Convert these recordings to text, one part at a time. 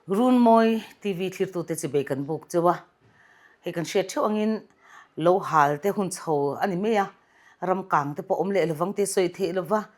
Runmawi TV thlirtute chibei kan buk cheu a, hei kan hriat theuh angin lo hal te hun chho a ni mai a, ram kang te pawh awm leh lovang tih sawi theih lova,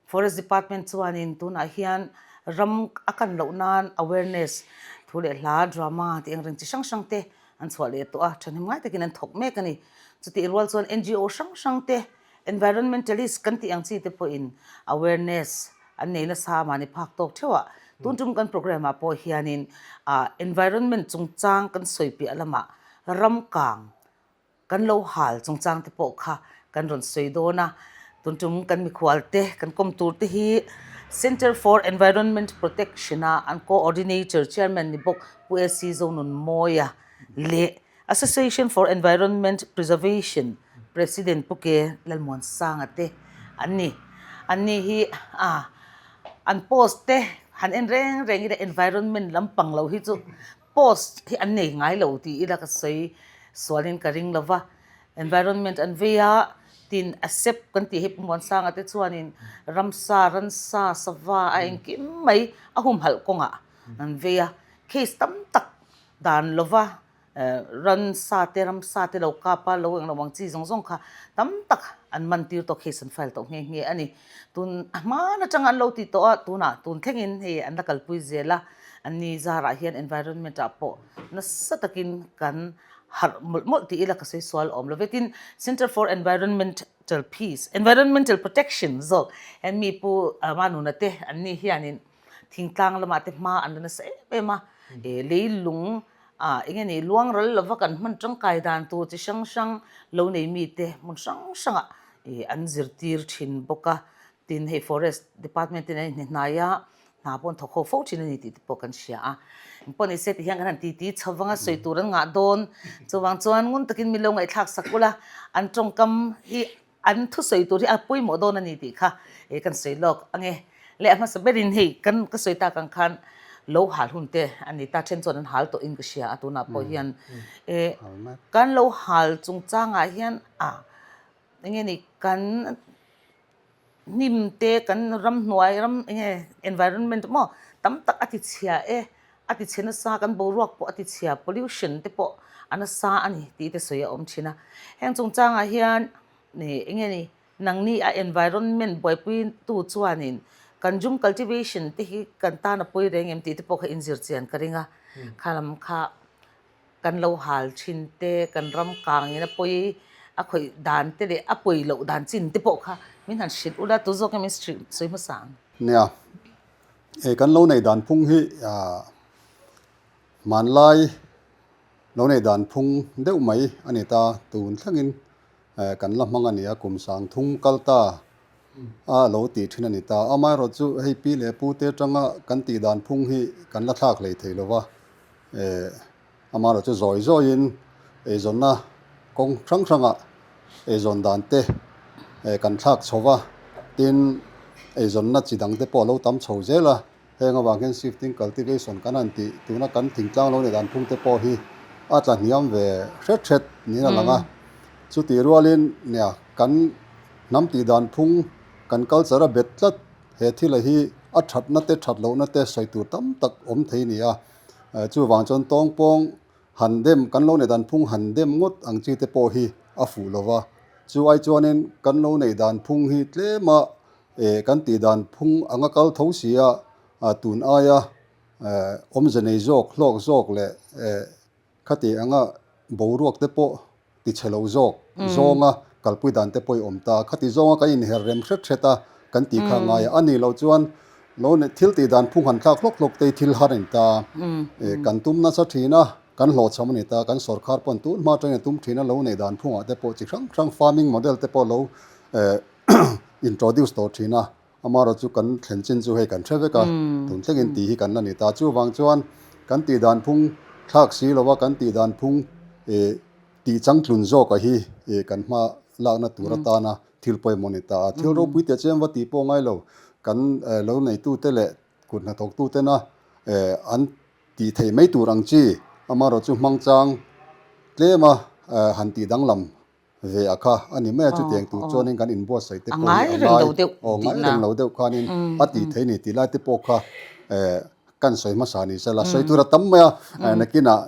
Forest Department chuanin tunah hian ram a kan loh nan awareness thu leh hla, drama tih ang reng chi hrang hrang te an chhuah leh tawh a, thahnem ngai takin an thawk mek a ni. Chutih rual chuan NGO hrang hrang te, environmentalist kan tih ang chi te pawhin awareness an nei nasa a mahni phak tawk theuh a. Tun tum kan programme ah pawh hianin ah environment chungchang kan sawi piah lamah ram kang Kan lo hal chungchang te pawh kha kan rawn sawi dawn a, tun tum kan mikhual te kan kawm tur te hi Centre for Environment Protection a an Coordinator Chairman ni bawk Pu AC Zonunmawia leh Association for Environment Preservation President Pu Ke Lalmuansanga te an ni. An ni hi a an post te han en reng reng ila environment lampang lo hi chu Post hi an nei ngai lo tih ila ka sawi sualin ka ring lo va, environment an vei a, tin accept kan tih hi Pu Muansanga te chuanin ramsa, ransa, sava a engkim mai a humhalh kawngah an vei a, case tam tak dan lo va ransa te ramsa te lo kap a, lo englo ang chi zawng zawng kha tam tak an man tir tawh case an file tawh nghe nghe a ni. Tun a hman atanga an lo ti tawh a, tunah tun thlengin hei an la kalpui zel a. An ni zarah hian environment ah pawh nasa takin kan harh mawlh mawlh tih ila ka sawi sual awm lo ve. Tin, Centre for Environmental Peace, Environmental Protection zawk hian mi Pu Manuna te an ni hianin thingtlang lamah te hma an la nasa em em a, leilung ah eng nge ni luang ral lova kan hman tangkai dan tur chi hrang hrang lo nei mite hmun hrang hrangah an zirtir thin bawk a. Tin, hei Forest Department ten an inhne a, hna pawh an thawk ho fo thin a ni tih te pawh kan hria a. Engpawh ni se ti hian kan han titi chho vang a, sawi tur an ngah dawn. Chuvang chuan ngun takin min lo ngaihthlak sak ula, an tawngkam hi an thusawi tur hi a pawimawh dawn a ni tih kha kan sawi lawk ang e. Leh a hmasa berin hei kan ka sawi tak ang khan lo hal hun te a ni ta, then chuan an hal tawhin ka hria a tunah pawh hian kan lo hal chungchangah hian a eng nge ni kan Hnim te kan ramhnuai ram eng nge environment maw tam tak a ti chhia e, a ti chhe nasa kan boruak pawh a ti chhia pollution te pawh a nasa a ni tih te sawi a awm thin a. Heng chungchangah hian ih eng nge ni nangni a environment buaipui tu chuanin kan jhum cultivation te hi kan tan a pawi reng em tih te pawh kha inzir chian ka ring a, khalam kha. Kan lo hal thin te, kan ram kangin a pawi a khawih dan te leh a pawi loh dan chin te pawh kha min han hrilh ula, tu zawk nge min hrilh sawi hmasa ang? Nia, hei kan lo nei dan phung hi hmanlai lo nei dan phung deuh mai a ni ta, tun thlengin kan la hmang a ni a, kum sang thung kal ta a lo tih thin a ni ta. Amaherawhchu hei pi leh pu te atanga kan tih dan phung hi kan la thlak hlei thei lo va. Amaherawhchu zawi zawiin eizawnna kawng hrang hrangah eizawn dan te kan thlak chho va, tin eizawnna chi dang te pawh a lo tam chho zel a, heng avang hian shifting cultivation kan han tih tuna kan thingtlang lo nei dan phung te pawh hi a tla hniam ve hret hret niin a lang a, chutih rualin nia kan hnam tih dan phung kan culture a bet tlat he thila hi a thatna te that lohna te sawi tur tam tak awm thei a ni a. Chuvang chuan tawngpawng han dem, kan lo neih dan phung han dem ngawt ang chi te pawh hi a fuh lo va. Chu ai chuanin kan lo neih dan phung hi tlema kan tih dan phung anga kal tho si a, tun aia awmze nei zawk, hlawk zawk leh Khati anga boruak te pawh ti chhe lo zawk zawnga kalpui dan te pawh i awm ta. Khati zawnga kan inher rem hret hret a kan tih kha ngai a. A nih loh chuan lo thil tih dan phung han thlak hlawk hlawk te hi thil har a ni ta. Kan tum nasa thin a, kan hlawhchham a ni ta. Kan sawrkhar pawn tun hma atangin a tum thin a, lo neih dan phungah te pawh chi hrang hrang farming model te pawh lo introduce tawh thin a. Amaherawh chu kan thlen chin chu hei kan hre vek a, tun thlengin tih hi kan la ni ta. Chuvang chuan kan tih dan phung thlak si lova kan tih dan phung ih tih changtlun zawka hi ih kan hma lakna tur atana thil pawimawh a ni ta a. Thil ropui teh chiam va tih pawh ngai lo, kan lo neitute leh kut hnathawktutena an tih theih mai tur ang chi amaherawh chu hmangchang tlema han tih danglam Ve a kha a ni mai a, chutiang tur chuanin kan inbuatsaih te pawh hi a ngai aw ngai reng lo deuh khanin a tih theih a ni tih lai te pawh kha. kan sawi hmasa ni sela, sawi tur a tam mai a, nakinah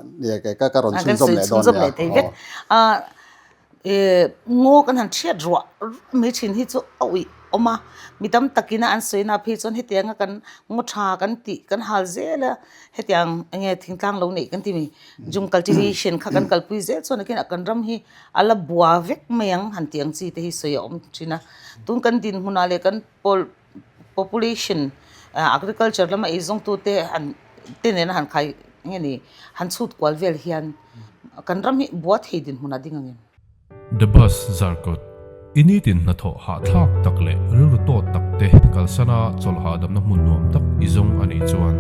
ka ka rawn chhunzawm leh dawn nia. Aw. Ngaw kan han hriat ruah mai thin hi chu a uih awm a, mi tam takin a an sawi na phei chuan hetianga kan ngaw tha kan tih kan hal zel a, hetiang eng nge thingtlang lo neih kan ti mi jum cultivation kha kan kalpui zel chuan nakinah kan ram hi a la bua vek mai ang han tih ang chi te hi sawi a awm thin a, tun kan dinhmunah leh kan pawl population agriculture lama eizawngtute han te nena han khai nge ni han chhut kual vel hian kan ram hi bua thei dinhmun a ding angin. The Bus Zarkawt, I nitin hnathawh hahthlak tak leh rilru tawt tak te kalsana chawlh hahdamna hmun nuam tak i zawng a nih chuan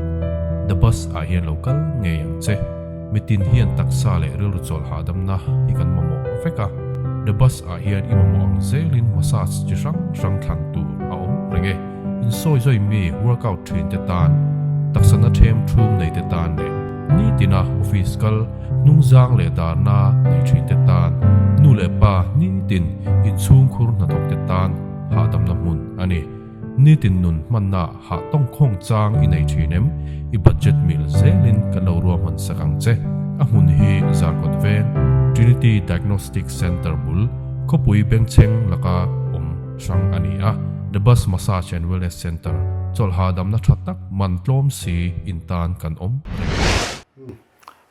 The Bus ah hian lo kal ngei ang che. Mitin hian taksa leh rilru chawlh hahdamna hi kan mamawh vek a, The Bus ah hian i mamawh ang zelin massage chi hrang hrang thlan tur a awm reng e. Insawizawi mi workout thin te tan, taksa na them thum nei te tan leh nitina office kal hnungzang leh darna nei thin te tan, nu leh pa nitin inchhungkhur hnathawk te tan hahdamna hmun a ni. Nitin nun hmanna hah tawngkhawng chang i nei thin em? I budget mil zelin kan lo ruahman sak ang che. A hmun hi Zarkawt Veng, Trinity Diagnostic Centre bul, khawpui bengchheng laka awm hrang a ni a. The Bus Massage and Wellness Centre, chawlh hahdamna tha tak man tlawm si in tan kan awm reng a ni.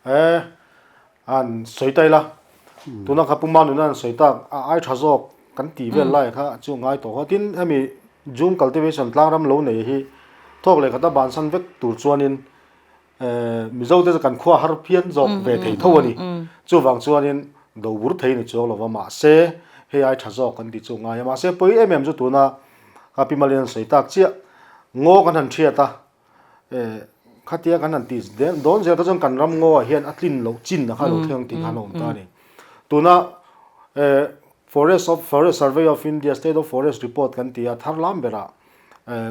E, an sawi ta ila, tuna kha Puma nuna an sawi tak, a ai tha zawk kan tih vel lai kha chu ngai tawh a. Tin, hemi Jhum cultivation tlangram lo nei hi thawk leh khata bansan vek tur chuanin Mizo te chu kan khua har phian zawk ve thei tho a ni. Chuvang chuanin do bur thei ni chuang lova mahse hei ai tha zawk kan ti chu ngai a. Mahse pawi em em chu tuna kha Pi Malian sawi tak chiah ngaw kan han thiat a, Khatia kan han tih dawn zel kha chuan kan ram ngaw ah hian a tlin loh chin a kha lo thleng tih khan a awm ta a ni. Tuna Forest of Forest Survey of India State of Forest Report kan ti a, thar lam berah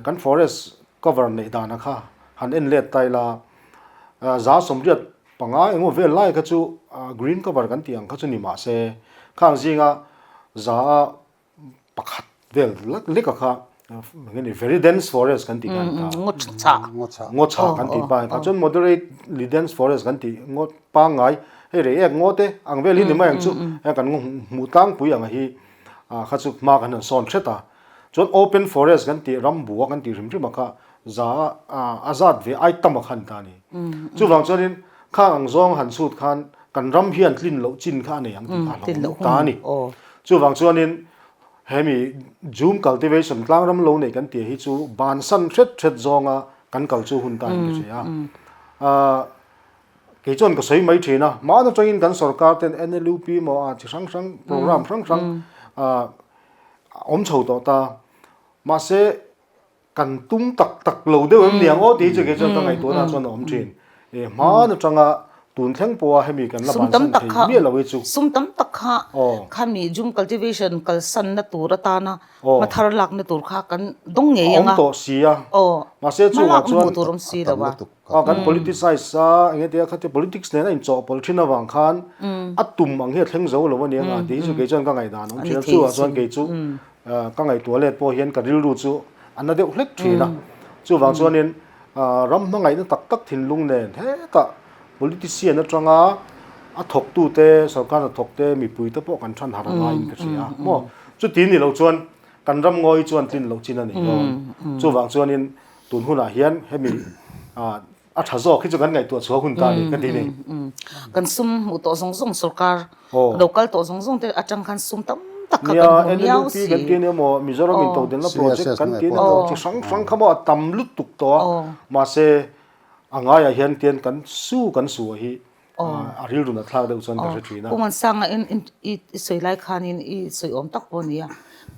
kan forest cover neih dan a kha han en let ta ila 85 engemaw vel lai kha chu green cover kan tih ang kha chu ni mah se khang zinga za a pakhat vel lek lek a kha eng nge very dense forest kan tih khan ta ngaw chhah ngaw chhah kan tih pa kha chuan moderately dense forest kan tih ngaw pangngai hei rei ek ngaw te ang vel hi ni mai ang chu hei kan ngaw hmuh tlangpui ang hi ah kha chu hma kan han sawn hret a chuan open forest kan tih ram bua kan tih hrim hrim a kha za a zat ve ai tam a khan ta a ni chuvang chuanin khang ang zawng han chhut khan kan ram hian tlin loh chin kha a nei ang tih kha a hlauhawm ta a ni. Chuvang chuanin hemi Jhum cultivation tlangram lo nei kan tih hi chu bansan hret hret zawnga kan kal chu hun ta in ka hria a. Kei chuan ka sawi mai thin a, mahna atangin kan sorkar ten NLUP emaw a chi hrang hrang program hrang hrang a awm chho tawh ta. Mahse Kan tum tak tak lo deuh em niang aw tih chu kei chuan ka ngaihtuahna chuan a awm thin. E hman atanga tun thleng pawha hemi kan la bansan thei miah lo hi chu. Sum tam tak kha khami jhum cultivation kalsanna tur atana hmathar lakna tur kha kan dawng ngei ang a. A awm tawh si a. Mahse chungah chuan hmuh tur awm si lo a. Kan politicize a enge tia khatia politics nena inchawhpawlh thin avang khan a tum ang hi a thleng zo lo aniang a tih hi chu kei chuan ka ngaihdan a awm thin a. Chuvang chuan kei chu Ka ngaihtuah let pawh hian ka rilru chu a na deuh hlek thin a. Chuvang chuanin ram hmangaihna tak tak thinlung nen hetah politician atanga a thawktute, sorkar hnathawkte, mipuite pawh kan than harh a ngaiin ka hria a. Maw? Chuti ni lo chuan kan ram ngawi chuan tlin loh chin a nei dawn. Chuvang chuanin tun hunah hian hemi A tha zawk hi chu kan ngaihtuah chhuah hun ta a ni ka ti ni. Kan sum hmuh tawh zawng zawng sorkar lo kal tawh zawng zawng te atang khan sum tam tak kha kan hmu miau si. Nia, NLUP kan ti ania maw, Mizoram intodelhna project kan ti ania maw, chi hrang hrang kha maw a tam lutuk tawh a, mahse a ngaiah hian tian kan su kan su a hi a rilru na thlak deuh chuan ka hre thin a. Pu Mansanga i sawi lai khanin i sawi awm tak pawh a ni a,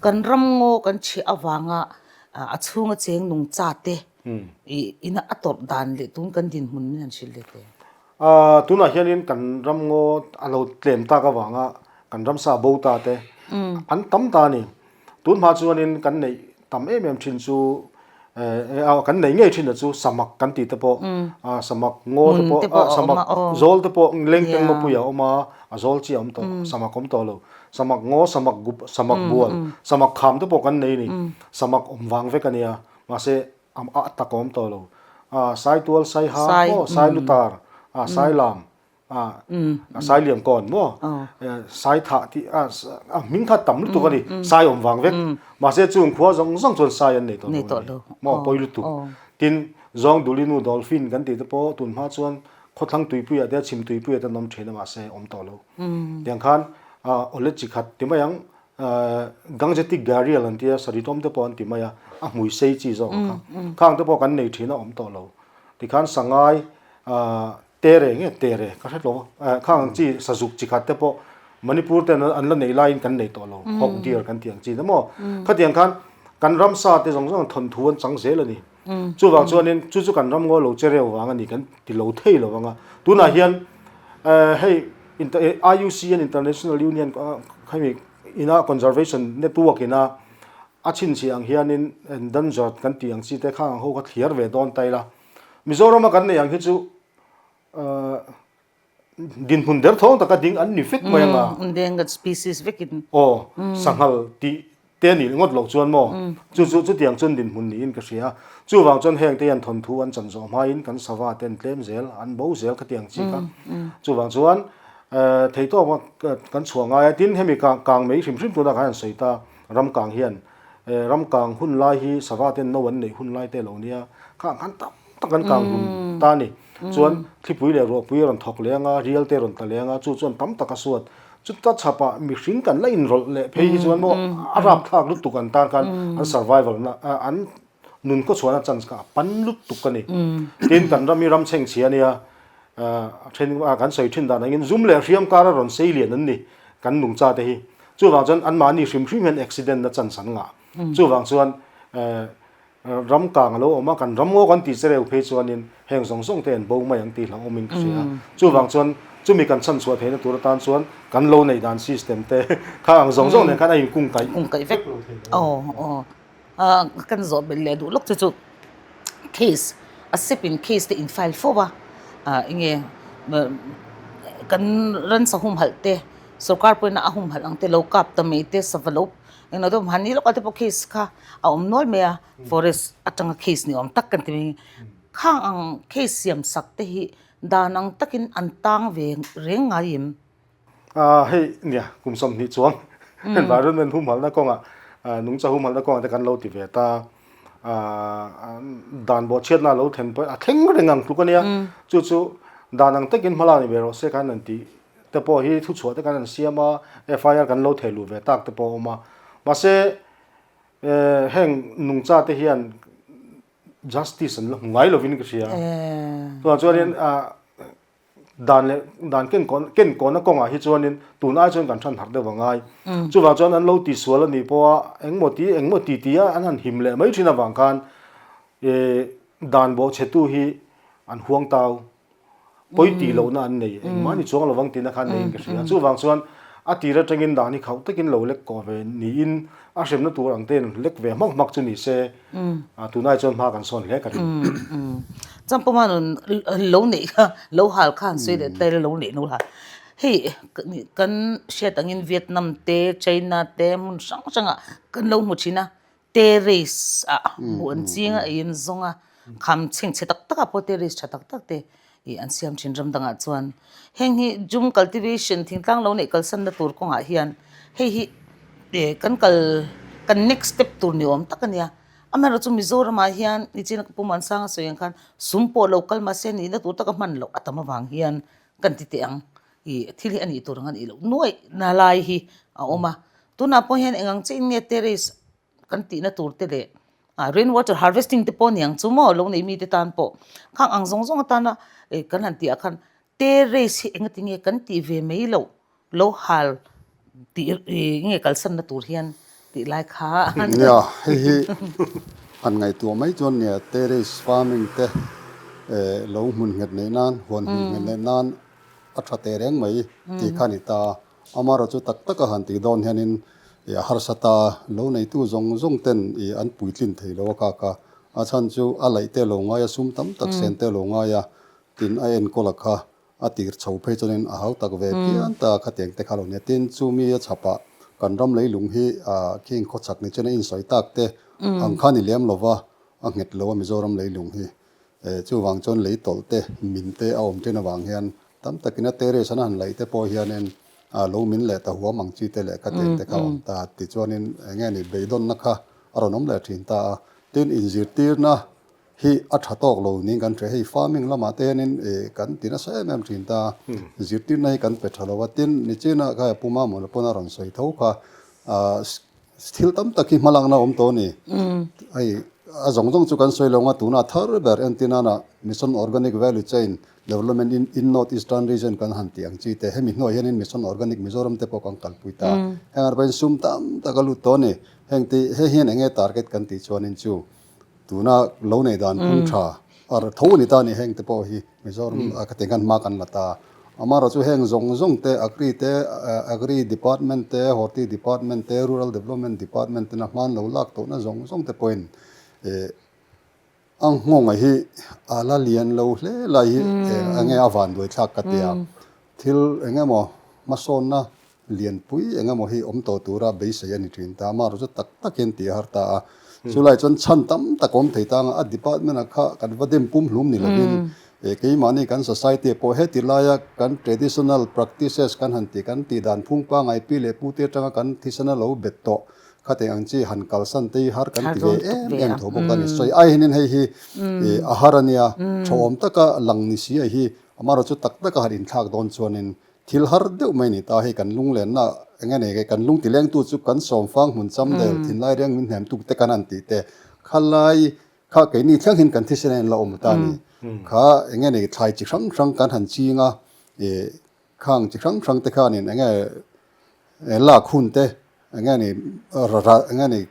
kan ram ngaw kan chhiah avanga a chhunga cheng nungcha te I ina a tawrh dan leh tun kan dinhmun min han hrilh leh teh. Tunah hianin kan ram ngaw a lo tlem tak avanga kan ramsa bo ta te an tam ta a ni. Tun hma chuanin kan neih tam em em thin chu kan neih ngei thin a chu samak kan tih te pawh samak ngaw te pawh samak zawl te pawh lengteng ngawpui a awm a, a zawl chi a awm tawh samak awm tawh lo. Samak ngaw, samak gup, samak bual, samak kham te pawh kan nei a ni. Samak awm vang vek a nia. Mahse a tak a awm tawh lo. Saitual Saiha maw Sailutar Sailam Sailiam kawn maw Saithah tih a hming kha tam lutuk a ni Sai awm vang vek mahse chung khua zawng zawng chuan Sai an nei tawh lo a ni maw pawi lutuk tin Zawng Dulinu Dolphin kan tih te pawh tun hma chuan khawthlang tuipuiah te chhim tuipuiah te an awm thin a mahse awm tawh lo tiang khan awle chi khat ti mai ang Gangetic Gharial an tia Saritawm te pawh an ti mai a, a hmui sei chi zawk a kha. Khang te pawh kan nei thin a awm tawh lo. Tikhan Sangai Tere nge Tere ka hre tawh a, khang ang chi sazuk chi khat te pawh Manipur ten an la nei laiin kan nei tawh lo, hawk deer kan tih ang chi te maw. Khatiang khan kan ramsa te zawng zawng thawnthu an chang zel a ni. Chuvang chuanin chu chu kan ram ngaw lo che reu vang a ni kan ti lo thei lo ang a. Tunah hian hei IUCN International Union khami ina Conservation Network ina a chhinchhiah ang hianin endangered kan tih ang chi te khang ang ho kha thliar ve dawn ta ila. Mizorama kan neih ang hi chu Dinhmun derthawng taka ding an ni vek mai anga. Endangered species vekin. Aw, sanghal tih te nih ngawt loh chuan maw? Chu chu chutiang chuan dinhmun niin ka hria. Chuvang chuan heng te hian thawnthu an chan zawh hmain kan sava te an tlem zel, an bo zel khatiang chi kha. Chuvang chuan theihtawk kan chhuah ngai a, tin hemi kang mai hrim hrim tunah khan an sawi ta, ram kang hian ram kang hun lai hi sava ten no an neih hun lai te lo nia, khang khan tam tak an kang hlum ta a ni. Chuan thlipui leh ruahpui a rawn thawk leh anga, rial te a rawn tla leh anga, chu chuan tam tak a suat. Chuta chhapah mihring kan la inrawlh leh phei hi chuan maw a rapthlak lutuk an tan khan an survival na an nun khaw chhuahna chance kha a pan lutuk a ni. Tin kan ram hi ram chhengchhia a nia, a then kan sawi thin dan angin zum leh hriam kara rawn sei lian an ni kan nungcha te hi. Chuvang chuan anmahni hrim hrim hian accident na chance an ngah. Chuvang chuan Ram kang a lo awm a, kan ram ngaw kan tih che reu phei chuanin heng zawng zawng te an bo mai ang tih hlauhawmin ka hria a. Chuvang chuan chumi kan chhan chhuah theihna tur atan chuan kan lo neih dan system te kha ang zawng zawng nen khan a inkung kaih Kung kaih vek lo thei lo. Aw aw. Kan zawh belh leh duh lawk che chu case a sep in case te in file fo a, enge kan ransa humhalh te sorkar pawhin a humhalh ang te lo kap ta mai te sava lo Englo deuh mahni lawkah te pawh case kha a awm nual mai a, forest atanga case ni awm tak kan ti mai. Khang ang case siam sak te hi dan ang takin an tang ve reng ngai em? Ahh hei nia kum 20 chuang environment humhalna kawngah nungcha humhalna kawngah te kan lo ti ve ta. Ahh dan bawhchhiatna a lo thlen pawh a thleng reng ang tluk a nia. Chu chu dan ang takin hma lak ni ve rawh se khan an tih te pawh hi thuchhuah te kan han siam a, FIR kan lo thei luh ve tak te pawh a awm a. Mahse, heng nungcha te hian justice an la hmu ngai lovin ka hria. Chuvang chuanin dan leh dan ken kawn ken kawnna kawngah hi chuanin tun ai chuan kan than harh deuh a ngai. Chuvang chuan an lo tisual a nih pawha engmaw ti engmaw ti tia an han him leh mai thin avang khan dan bawhchhetu hi an huang tau. Pawi tih lohna an nei, engmah ni chuang lovang tihna khan neiin ka hria. Chuvang chuan a tir atangin dan hi khauh takin lo lek kawh ve niin a hremna tur ang tein lek ve hmak hmak chu ni se, tunai chuan hma kan sawn hle ka ring. Champawma nun lo neih kha, lo hal kha han sawi leh ta ila lo neih lo hal. Hei kan hriat angin Vietnam te, China te hmun hrang hrangah kan lo hmu thin a, Terrace ah hmuh an ching a ei an zawng a, kham chhengchhe tak tak ah pawh terrace tha tak tak te ih an siam thin ram dangah chuan heng hi jhum cultivation thingtlang lo neih kalsan na tur kawngah hian hei hi eh kan kal kan next step tur ni awm tak a nia amaherawhchu Mizoram ah hian nichina ka pu Muansanga sawi ang khan sum pawh lo kal mahse nihna tur taka hman loh a tam avang hian kan ti teh ang ih thil hi a nih tur ang a nih loh nuaih na lai hi a awm a. Tunah pawh hian eng ang chiah in nge terrace kan tihna tur te leh ah rain water harvesting te pawh aniang chu maw lo nei mite tan pawh khang ang zawng zawng atana eh kan han tih ah khan terrace hi engati nge kan tih ve mai loh lo hal tih ih nge kalsanna tur hian tih lai kha Nia hei hi han ngaihtuah mai chuan nia terrace farming te eh lo hmun nghet neih nan huan hmun nghet neih nan a tha teh reng mai tih kha a ni ta a. Amaherawh chu tak taka han tih dawn hianin ih a harsa ta lo neitu zawng zawng ten ih an puitlin thei lo a kak a, a chhan chu a laih te lo ngai a, sum tam tak sen te lo ngai a, tin a enkawl a kha a tir chho phei chuanin a hau tak ve phian ta khatiang te kha lo nia. Tin chumi a chhapah kan ram leilung hi ah khing khawchhak ni chuan a insawi tak te ang kha ni lem lova a nghet lo a Mizoram leilung hi. Chuvang chuan lei tawlh te, min te a awm ṭhin avang hian tam takin a terrace an han laih te pawh hianin lo min leh ta huam ang chi te leh ka teng te kha a awm ta. Tichuanin eng nge ni beidawnna kha a rawn awm leh ṭhin ta a. Tin, inzirtirna hi a tha tawk lo niin kan hria. Hei farming lamah te hianin kan ti nasa em em thin ta a, zirtirna hi kan pe tha lo a. Tin, nichina kha Pu Mamawna pawn a rawn sawi tho kha, thil tam tak hi hmalakna a awm tawh a ni. Hei a zawng zawng chu kan sawi lo ang a, tuna thar ber entir nana Mission Organic Value Chain Development in in North Eastern Region kan han tih ang chi te, hemi hnuaiah hianin Mission Organic Mizoram te pawh kan kalpui ta a. Heng ah pawhin sum tam tak a lut tawh a ni. Heng ti hei hian eng nge target kan tih chuanin chu Tuna lo nei dan phung tha a tho a ni ta a ni heng te pawh hi Mizoram a ka ti khan hma kan la ta. Amaherawh chu heng zawng zawng te Agri te Agri Department te Horti Department te Rural Development Department tena hman lo lak tawhna zawng zawng te pawhin ih a nghawnga hi a la lian lo hle lai hi eng nge a vanduai thlak ka ti a. Thil eng emaw hmasawnna lianpui eng emaw hi awm tawh tura beisei a ni thin ta. Amaherawh chu tak takin tih a har ta a. Chulai chuan chhan tam tak awm thei tang a, a department ah kha kan va dem pum hlum ni lovin keimahni kan society ah pawh heti laia kan traditional practices kan han tih kan tih dan phung pangngai pi leh pute atanga kan thisena lo bet tawh khateng ang chi han kalsan te hi har kan ti ve em em tho bawk a ni. Sawi ai hianin hei hi a har a nia, thawhawm taka lang ni si a hi amaherawh chu tak taka han inthlak dawn chuanin Thil har deuh mai ni ta hei kan lunglenna eng nge nei kan lung tilengtu chu kan sawmfang hmun cham del thinlai riang min hnem tuk te kan han tih te khalai kha keini thleng hin kan thisen a in la awm ta ni kha eng nge nei thlai chi hrang hrang kan han ching a ih khang chi hrang hrang te khanin eng nge lak hun te eng nge ni eng nge ni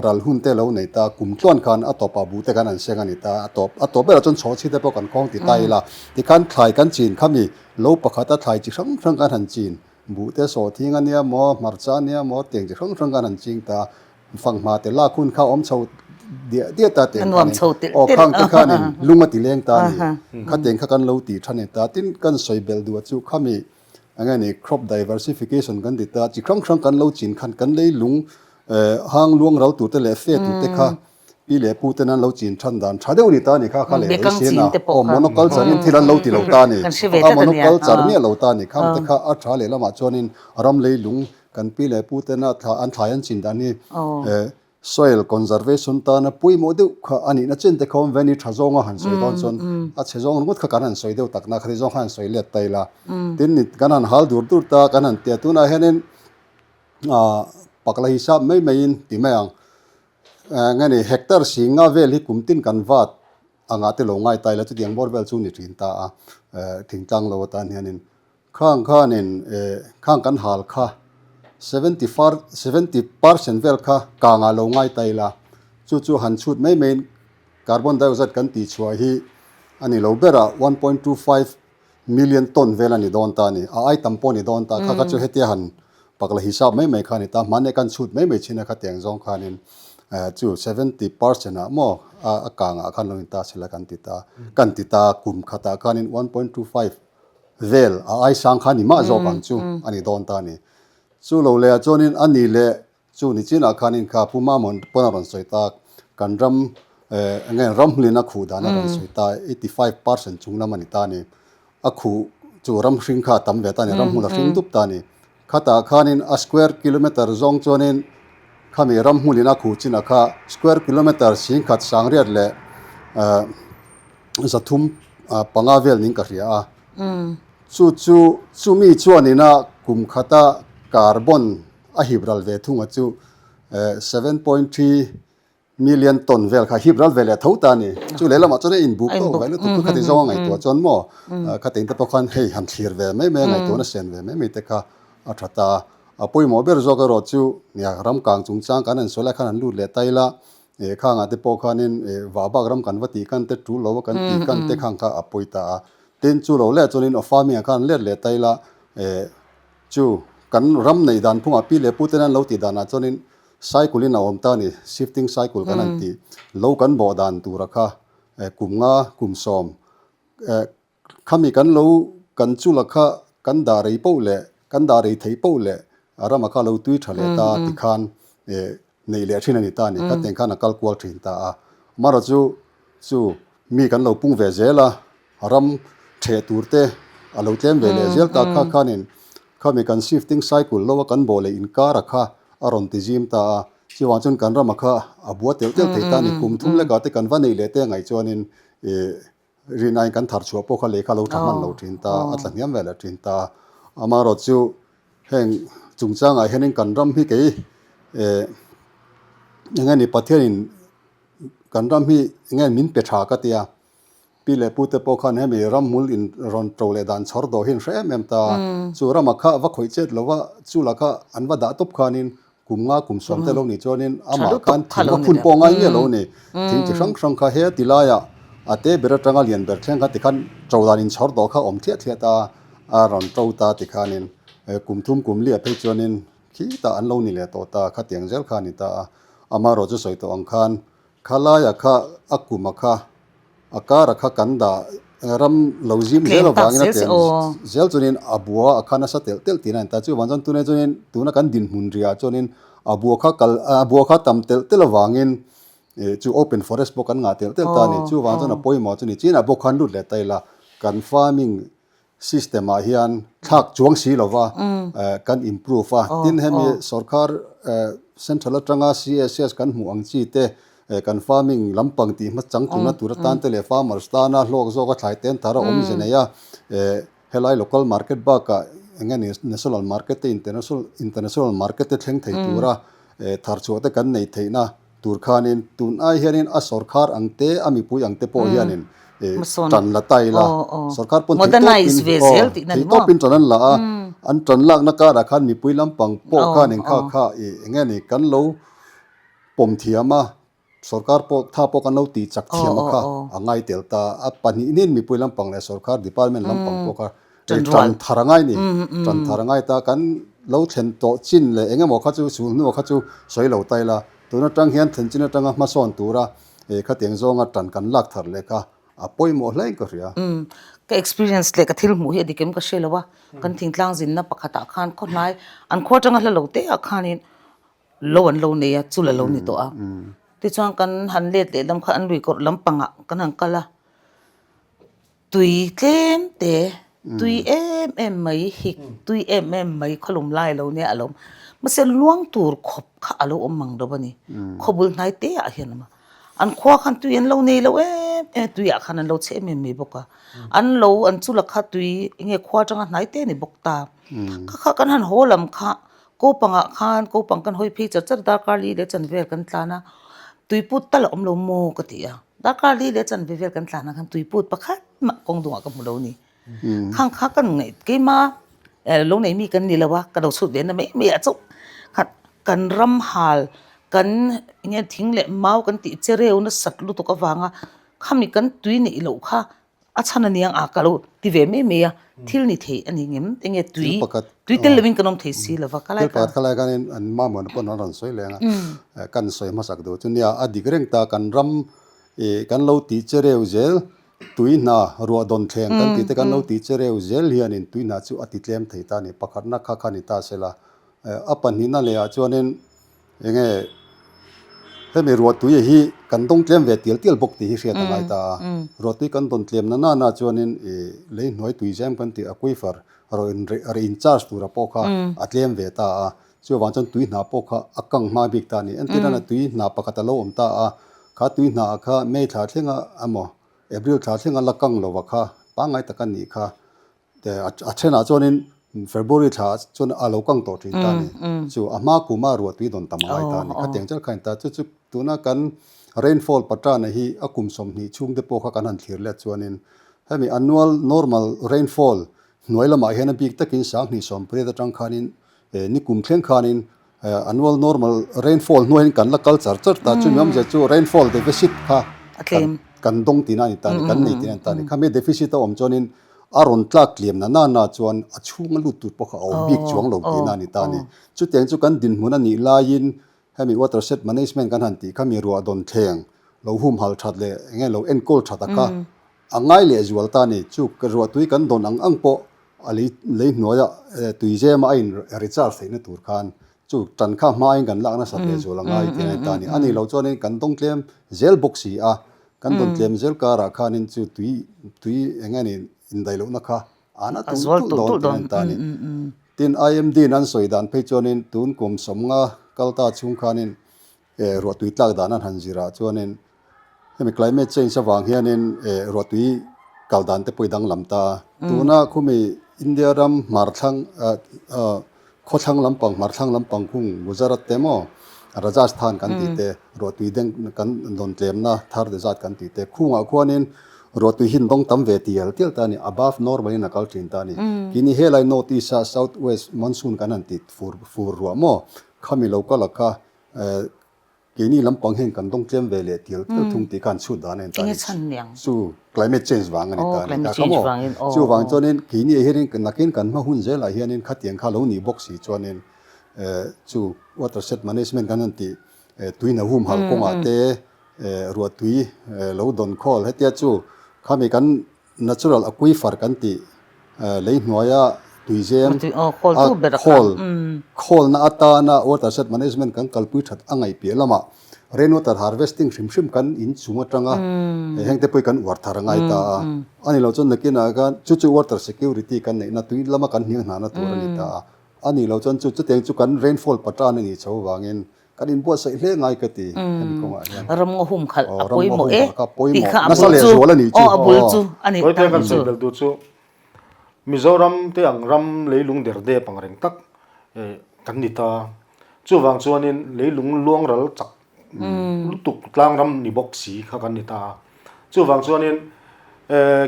Ral hun te lo nei ta, kum tluan khan a tawpah buh te kan han seng a ni ta, a tawp a tawp berah chuan chhawhchhi te pawh kan khawng ti ta ila, tikhan thlai kan chin khami lo pakhata thlai chi hrang hrang kan han chin, buh te sawhthing a nia maw, hmarcha a nia maw, tiang chi hrang hrang kan han ching ta, fanghma te lak hun kha awm chho diah diah ta tiang khanin aw khang te khanin lung a ti leng ta a ni, khatiang kha kan lo tih tha ni ta, tin kan sawi belh duh chu khami Eng nge ni crop diversification kan ti ta, chi hrang hrang kan lo chin khan kan leilung hang luang ral tur te leh fe tur te kha pi leh pu ten an lo chin than dan tha deuh ni ta ni kha kha leh lei sian a, aw monoculture in thil an lo ti lo ta ni, a monoculture miah lo ta ni, khang te kha a tha leh lamah chuanin ram leilung kan pi leh pu tena an thlai an chin dan hi Soil conservation tana pawimawh deuh kha a nihna chen te kha awm ve a ni, tha zawnga han sawi dawn chuan a chhe zawng ringawt kha kan han sawi deuh takna kha ti zawng kha han sawi let ta ila. Tin, kan han hal dur dur ta, kan han tia tunah hianin ah pakla hisap mai maiin ti mai ang, nge ni hectare singa vel hi kum tin kan vat angah te lo ngai ta ila chutiang bawr vel chu ni thin ta a, thingtlang lo atan hianin. Khang khanin khang kan hal kha 70 percent vel kha kangah lo ngai ta ila, chu chu han chhut mai maiin carbon dioxide kan tih chhuah hi a ni lo ber a, 1.25 million ton vel a ni dawn ta a ni, a ai tam pawh a ni dawn ta, kha kha chu hetia han pakla hisap mai mai kha a ni ta, hmanni kan chhut mai mai thin a khatiang zawng khanin chu 70 percent ah maw a kangah khan lo in ta sela kan ti ta, kan ti ta kum khatah khanin 1.25 vel a ai sang kha ni mah zawk ang chu a ni dawn ta a ni. Chu lo leh ah chuanin a ni leh chu ni chinah khanin kha Pu Mamon pawn a rawn sawi tak, kan ram eh eng nge ramhlin a khuh dan a rawn sawi ta, 85% chung lam a ni ta a ni. A khuh chu ram hring kha a tam ve ta a ni, ram hmun a hring dup ta a ni. Khatah khanin a square kilometer zawng chuanin khami ram hmunin a khuh chinah kha square kilometer singkhat sangriat leh eh 305 vel ning ka hria a. Chu chu chumi chuanina kum khata carbon a hip ral ve thunga chu 7.3 million ton vel kha hip ral ve leh tho ta a ni. Chu lehlamah chuan a inbuk tawk ve lutuk chu khati zawng a ngaihtuah chuan maw khatin te pawh khan hei han thlir ve mai mai a ngaihtuahna sen ve mai mai te kha a tha ta a. A pawimawh ber zawk erawh chu nia ram kang chungchang kan han sawi lai khan han lut leh ta ila Eh khangah te pawh khanin eh vah bak ram kan va tih kan te tul lo a kan tih kan te khang kha a pawi ta a. Tin chu lo leh chuanin aw farming ah khan let leh ta ila eh chu kan ram neih dan phungah pi leh pu ten an lo tih danah chuanin cycle in a awm ta a ni, shifting cycle kan han tih lo kan bawh dan tura kha eh kum nga kum sawm eh Khami kan lo kan chula kha kan dah rei poh leh kan dah rei thei poh leh a rama kha lo tui tha leh ta tikhan eh neih leh thin a ni ta a ni. Khateng khan a kal kual thin ta a. Amaherawhchu chu chu mi kan lo pung ve zel a, ram theh tur te a lo tlem ve leh zel ta kha khanin khami kan shifting cycle lo a kan bawh leh inkar a kha a rawn ti zim ta a, chuvang chuan kan rama kha a bua telh telh thei ta a ni. Kum thum lekah te kan va neih leh te a ngaih chuanin ih rinaiin kan thar chhuah pawh kha lei kha a lo tha hman lo thin ta, a tla hniam ve leh thin ta. Amaherawhchu heng chungchangah hianin kan ram hi kei eh eng nge ni Pathianin kan ram hi eng nge min pe tha ka tia, pi leh pu te pawh khan hemi ramhmul in rawn to leh dan chhawr dawh hi an hre em em ta, chu ramah kha va khawih chet lova chu lah kha an va dah tawp khanin kum nga kum sawm te lo nih chuanin amah khan thing va phun pawh ngai nge lo ni, thing chi hrang hrang kha he ti laiah a te ber atanga lian ber thleng kha tikhan to dan in chhawr dawh kha awm thliah thliah ta a rawn to ta tikhanin kum thum kum liah phei chuanin Khitah an lo ni leh tawh ta, khatiang zel kha a ni ta a. Amaherawh chu sawi tawh ang khan, khalaia kha a kuma kha, a kara kha kan dah ram lo zim zel avangin a tlem zel chuanin a bua a kha nasa telh telh tihna a ni ta. Chuvang chuan tunah chuanin tuna kan dinhmun riah chuanin a bua kha kal a bua kha tam telh telh avangin chu open forest pawh kan ngah telh telh ta a ni. Chuvang chuan a pawimawh chu ni. Chinah bawk khan lut leh ta ila kan farming System ah hian thlak chuang si lova kan improve a, tin hemi sorkar central atanga CSS kan hmuh ang chi te kan farming lampang tih hma chang tumna tur atan te leh farmers tana hlawk zawka thlai ten thar a awmze nei a, helai local market bakah eng nge ni national market te international market te thleng thei tura thar chhuah te kan neih theihna Tur khanin tun ai hianin a sawrkhar ang te, a mipui ang te pawh hianin tan la ta ila, sawrkhar pawn thei tawpin tan an la a, an tan lakna karah khan mipui lampang pawh khanin kha kha eng nge ni kan lo pawm thiam a, sawrkhar pawh tha pawh kan lo tih chak thiam a kha a ngai tel ta a, pahnih mipui lampang leh sawrkhar department lampang pawh kha Tan thar a ngai ni. Tan thar a ngai ta. Kan lo thlen tawh chin leh eng emaw kha chu sul hnuah kha chu sawi lo ta ila. Tun atang hian thlen chin atanga hmasawn tura khatiang zawnga tan kan lak thar leh kha a pawimawh hle in ka hria. Ka experience leh ka thil hmuh hi a dik em ka hre lo a. Kan thingtlang zinna pakhatah khan khawhnai an khua atanga hla lo te ah khanin lo an lo nei a, chul a lo ni tawh a. Tichuan kan han let leh lam kha an lui kawrh lampangah kan han kal a. Tui tlem te, tui em em mai, hik tui em em mai khawlum lai lo nia a lo awm. Mahse luang tur khawp kha a lo awm mang lo a ni. Khawbul hnai te ah hian a awm a. An khua khan tui an lo nei lo em em a, tui ah khan an lo chhe em em mai bawk a. An lo an chula kha tui eng nge khua atanga hnai te a ni bawk ta. Kha kha kan han haw lam kha kopangah khan kopang kan hawi phei char char darkar li leh chanvel kan tlan a, tuiput tal a awm lo maw ka ti a. Darkar li leh chanve vel kan tlan ah khan tuiput pakhat mah kawng dungah ka hmu lo ni. Khang kha kan ngaih keima lo nei mi kan ni lo a, ka lo chhut ve na mai mai ah chauh khan kan ram hal kan eng nge thing leh mau kan tih che reu nasat lutuk avanga khami kan tui neih loh kha A chhan a niang a ka lo ti ve mai mai a, thil ni thei a ni ngem enge tui tui tel lovin kan awm thei si lova ka lai kha. Thil pakhat kha lai khanin an mamawhna pawn an rawn sawi leng a, kan sawi hmasak duh chu nia a dik reng ta kan ram ih kan lo tih che reu zel tui hna ruah dawn thleng kan tih te kan lo tih che reu zel hianin tui hna chu a ti tlem thei ta a ni pakhatna kha kha ni ta sela a pahnihna leh ah chuanin Enge hemi ruahtui hi kan dawng tlem ve tial tial bawk tih hi hriat a ngai ta a. Ruahtui kan dawn tlem na nana chuanin ih lei hnuai tui zem kan tih aquifer rawh in reh in charge tura pawh kha a tlem ve ta a. Chuvang chuan tui hna pawh kha a kang hma bik ta a ni. Entirna na tui hna pakhat a lo awm ta a, kha tui hna ah kha May thla thlenga emaw April thla thlenga la kang lova kha pangngai tak a nih kha. A thenah chuanin February thla chuan a lo kang tawh thin ta a ni. Chu a hma kuma ruahtui dawn tam a ngai ta a ni. Khatiang chiah kha a ni ta. Chu chu tuna kan rainfall pattern hi a kum 20 chhungte pawh kha kan han thlir let chuanin hemi annual normal rainfall hnuai lamah hian a bik takin 2018 atang khanin ni kum thleng khanin Annual normal rainfall hnuaiin kan la kal char char ta, chumi awmzia chu rainfall deficit kha kan dawng tihna a ni ta a ni, kan nei tihna a ni ta a ni. Khami deficit a awm chuanin a rawn tlak tliam na na na chuan a chhunga lut tur pawh kha a awm bik chuang lo tihna a ni ta a ni. Chutiang chu kan dinhmun a nih laiin hemi watershed management kan han tih khami ruah dawn thleng lo humhal that leh eng nge lo enkawl that a kha A ngai leh zual ta ni. Chu ruahtui kan dawn ang ang pawh a lei lei hnuaia tui zema a in recharge theihna tur khan chu tan kha hmain kan lak nasat leh zual a ngai tih a ni ta ni. A nih loh chuanin kan dawng tlem zel bawk si a. Kan dawn tlem zel karah khanin chu tui tui eng nge ni indaih lohna kha an a tulh tulh dawn tih a ni ta a ni. Tin, IMD in an sawi dan phei chuanin tun kum sawmnga kal ta chhung khanin eh ruahtui tlak dan an han zirah chuanin hemi climate change avang hianin eh ruahtui kal dan te pawh i danglam ta a. Tuna khumi India ram hmarthlang ah ah Khawthlang lampang, hmarthlang lampang kung Gujarat te maw, Rajasthan kan tih te, ruahtui deng kan dawn tlemna thar te zat kan tih te, khungah khuanin ruahtui hi an dawng tam ve tial tial ta a ni, above normal in a kal thin ta a ni. Kini helai North East a South West monsoon kan han tih fur fur ruah maw, khami lo kal a kha Keini lampang hian kan dawng tlem ve leh tial tial thung tih khan chhut dan a en ta a ni. Chu climate change vang a ni ta a ni ta kha maw? Chuvang chuanin keini ah hianin nakin kan hma hun zelah hianin khatiang kha lo nih bawk si chuanin chu watershed management kan han tih tuihna humhalh kawngah te ruahtui lo dawn khawl hetia chu khami kan Natural aquifer kan tih lei hnuaia tuizem a khawl khawlna atana watershed management kan kalpui that a ngaih piah lamah rainwater harvesting hrim hrim kan inchung atanga heng te pawh hi kan uar thar a ngai ta a. A ni lo chuan nakinah khan chu chu water security kan neihna tui lama kan hniang hnahna tur a ni ta a. A ni lo chuan chu chutiang chu kan rainfall pattern a nih chho avangin Kan inbuatsaih hle ngai ka ti hemi kawngah hian. Ram ngaw hum khalh a pawimawh e tih kha a bul chu aw a bul chu a nih tak kan sawi belh duh chu Mizoram te ang ram leilung der dep ang reng tak kan ni ta. Chuvang chuanin leilung luangral chak lutuk tlang ram ni bawk si kha kan ni ta. Chuvang chuanin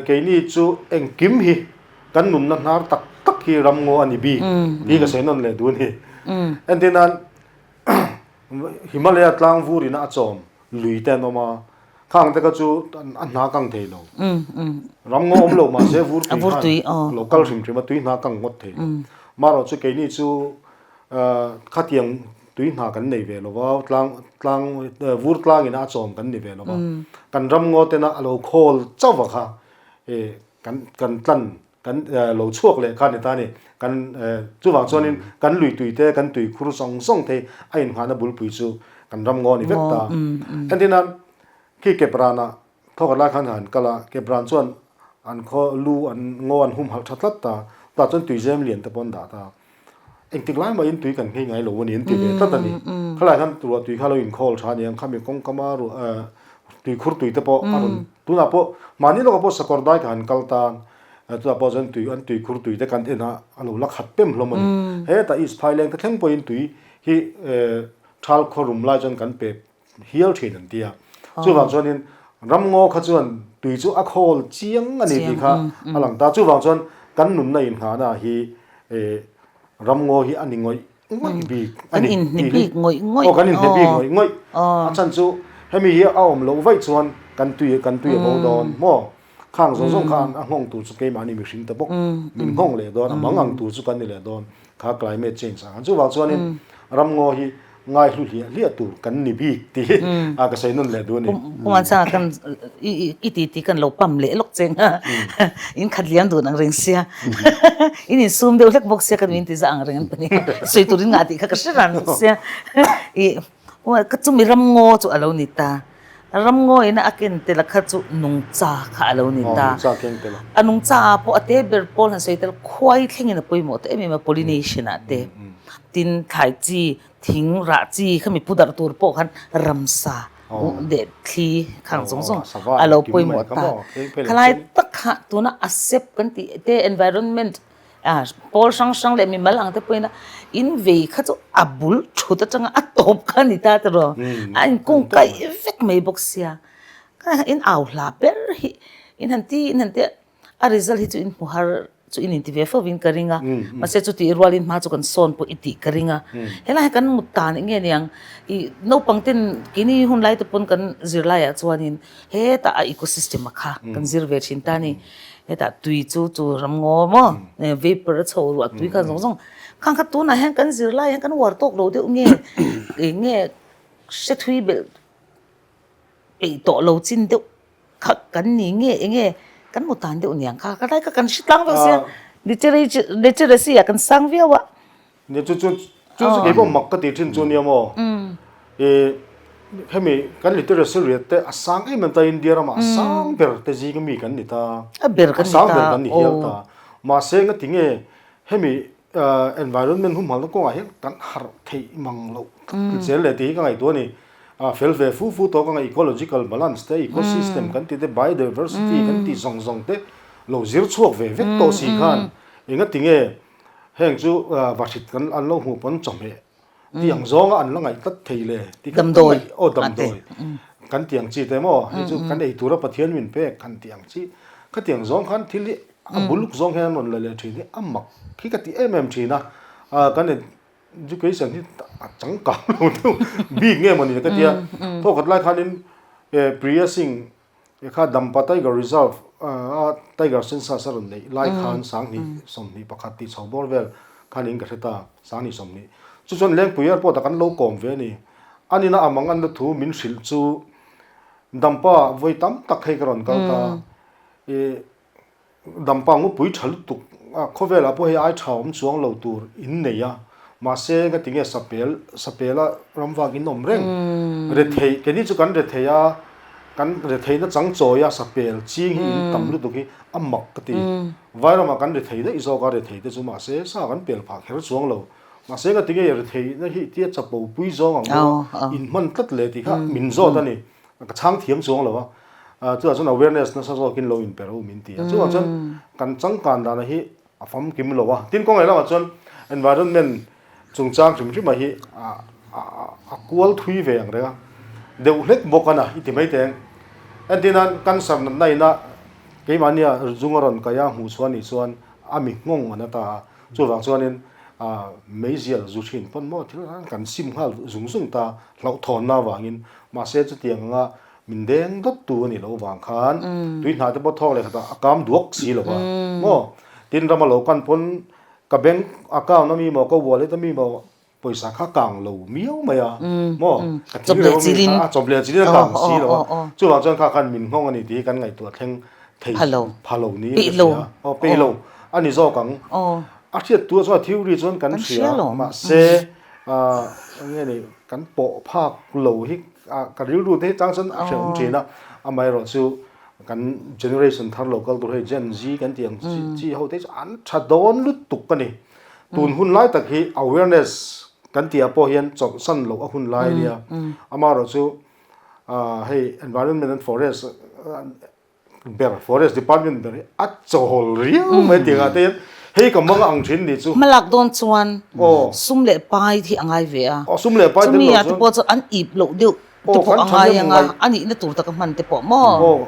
keini chu engkim hi kan nunna hnar tak tak hi ram ngaw a ni bik tih ka sawi nawn leh duh a ni. Entirnan Himalaya tlang vur ina a chawm lui te an awm a, khang te kha chu a hna kang thei lo. Ram ngaw awm lo mahse vur tui khan lo kal hrim hrim a, tui hna kang ngawt thei lo. Marawh chu keini chu khatiang tui hna kan nei ve lo va, tlang tlang vur tlang ina a chawm kan ni ve lo va. Kan ram ngaw tena a lo khawl chauh va kha kan kan tlan Kan lo chhuak leh kha ni ta ni. Kan chuvang chuanin kan lui tui te, kan tui khur zawng zawng te a inngahna bulpui chu kan ram ngaw a ni vek ta. Entirna khi Kepranah thawkhat lai khan han kal a, Kepran chuan an khaw lu an ngaw an humhalh tha tlat ta, tah chuan tuizem lian te pawh an dah ta. Engtik lai mahin tui kan nghei ngai lo a ni an ti ve tlat a ni. Khalai khan ruah tui kha lo inkhawl tha a ni ang, khami kawngkama ruah tui khur tui te pawh a rawn tunah pawh mahni lawkah pawh sakawr dai ka han kal tan chutah pawh chuan tui an tui khur tui te kan en a a lo la khat pem hlawm a ni. Hetah East Phaileng te thleng pawhin tui hi thal khaw rum lai chuan kan pe hial thin an ti a. Chuvang chuanin ramngaw kha chuan tui chu a khawl chiang a ni tih kha a lang ta. Chuvang chuan kan nunna inngahna hi ramngaw hi a ni ngawih ngawih bik a ni. Kan inhne bik ngawih ngawih. Aw kan inhne bik ngawih ngawih. A chhan chu hemi hi a awm loh vaih chuan kan tui kan tui a bo dawn maw? Khang zawng zawng khan a nghawng tur chu keimahni mihring ta bawk min nghawng leh dawn, a mang ang tur chu kan ni leh dawn kha climate change ang. Chuvang chuanin ramngaw hi ngai hlu hliah hliah tur kan ni bik tih hi a ka sawi nawn leh duh a ni. Puan changah kan i ti ti kan lo pam leh lawk cheng a, in khat liam dun ang reng sia, in insum deuh hlek bawk sia ka nuin ti za ang reng an pahnih sawi turin ngah tih kha ka hre ran sia i Ka chumi ramngaw chu a lo ni ta. Ramngaw ina a ken tel a kha chu nungcha kha a lo ni ta. A nungcha ah pawh a te ber pawl han sawi tel khuai thlengin a pawimawh ta em em a pollination ah te. Tin thlai chi, thing rah chi khami pu darh tur pawh khan ramsa leh thli khang zawng zawng a lo pawimawh ta. Khalai tak kha tuna a sep kan tih te environment A pawl hrang hrang leh mimal ang te pawhin a in vei kha chu a bul thut atanga a tawp kha a ni ta tiraw a inkung kaih vek mai bawk sia in au hla ber hi in han ti in han ti a a result hi chu in hmu har chu in inti ve fo in ka ring a mahse chutih rualin hma chu kan sawn pawh i tih ka ring a helai hi kan mut tan eng nge niang ih naupang ten keini hun lai te pawn kan zirlaiah chuanin hetah a ecosystem a kha kan zir ve thin ta a ni. Hetah tui chu chu ramngaw maw vapor a chho ruah tui kha zawng zawng khang kha tunah hian kan zirlai hian kan uar tawk lo deuh nge eng nge hre thui belh peih tawh lo chin deuh kha kan ni nge eng nge kan hmu tan deuh niang kha ka tlai kha kan hre tlang vek sia literacy ah kan sang viau a. Nia chu chu chu chu kei pawh mak ka tih thin chu nia maw. Hemi kan literacy rate te a sang em em ta India ramah a sang ber te zinga mi kan ni ta. A ber kan ni ta. A sang ber kan ni hial ta. Mahse ngati nge hemi environment humhalna kawngah hian kan harh theih mang loh zel leh tih hi ka ngaihtuah a ni. Fel ve fu fu tawk anga ecological balance te, ecosystem kan tih te, biodiversity kan tih zawng zawng te lo zir chhuak ve vek tawh si khan engati nge heng chu vahrit kan an lo hmuh pawn chawhmeh Ti ang zawnga an la ngaih tlat thei le ti kha Damdawi. Aw damdawi kan ti ang chi te maw hei chu kan ei tura Pathian min pek kan ti ang chi khatiang zawng khan thil hi a buluk zawng hian an rawn la leh thin hi a mak hi ka ti em em thin a kan education hi a changkang lo deuh bik nge mawni ka tia thawkhat lai khanin Priya Singh Kha Dampa Tiger Reserve a Tiger Census a rawn neih lai khan 20 21 tih chho bawr vel khan in ka hre ta, 20 20. Chu chuan Lengpui Airport ah kan lo kawm ve a ni. A nina a mang anna thu min hrilh chu Dampa vawi tam tak hei ka rawn kal ta. I Dampa ngupui tha lutuk a, khawvelah pawh hei ai tha awm chuang lo tur in nei a, mahse nga tinge sapel sapela ram vak in awm reng rethei keini chu kan rethei a, kan retheihna chang chawi a sapel ching hi in tam lutuk hi a mak ka ti, vairamah kan rethei daih zawk a rethei te chu mahse sa kan pel phah kher chuang lo, mahse nga tinge retheihna hi tia chapo pui zawng ang deuh a in hman tlat leh tih kha min zawt a ni. Ka chhang thiam chuang lo a, chutah chuan awareness nasa zawkin lo inpe ro min ti a, chuvang chuan kan changkan dana hi a famkim lo a, tin kawng lehlamah chuan environment chungchang hrim hrim ah hi a kual thui ve ang reng a, deuh hlek bawk a na i ti mai teng. Entir nan cancer natna ina keimahnia zung a rawn kaih a hmuh chhuah anih chuan a mi nghawng a na ta a, chuvang chuanin meizial zu thin pawn maw thil kan sim nghal zung zung ta hlauhthawnna avangin mahse chutiang anga min deng dawt tu a nih loh vang khan tui hnah te pawh thawk leh khatah a kam duak si lo va maw tin rama lo kan pawn ka bank account ami maw ka wallet ami maw pawisa kha kang lo miau mai a maw ka thil reuh ami kha a chawp leh chilin a kang si lo a chuvang chuan kha khan min nghawng a ni tih hi kan ngaihtuah thleng thei pha lo niin ka hria aw peih lo a ni zawk ang a hriat tu chuan a theory chuan kan hria mahse Eng nge ni, kan pawh phak lo hi ka rilru te hi chang chuan a hrehawm thin a, amaherawh chu kan generation thar lo kal tur hei Gen Z kan tih ang chi ho te hi chu an tha dawn lutuk a ni. Tun hun lai tak hi awareness kan tih ah pawh hian chawlhsan loh a hun lai a nia, amaherawh chu hei environment and forest ber forest department ber hi a chawl riau mai tih ah te hian hei ka mang ang thin nih chu. Hmalak dawn chuan sum leh pai hi a ngai ve a, chumi ah te pawh chu an ip loh deuh te pawh a ngai ang a, a nihna tur taka hman te pawh maw? Aw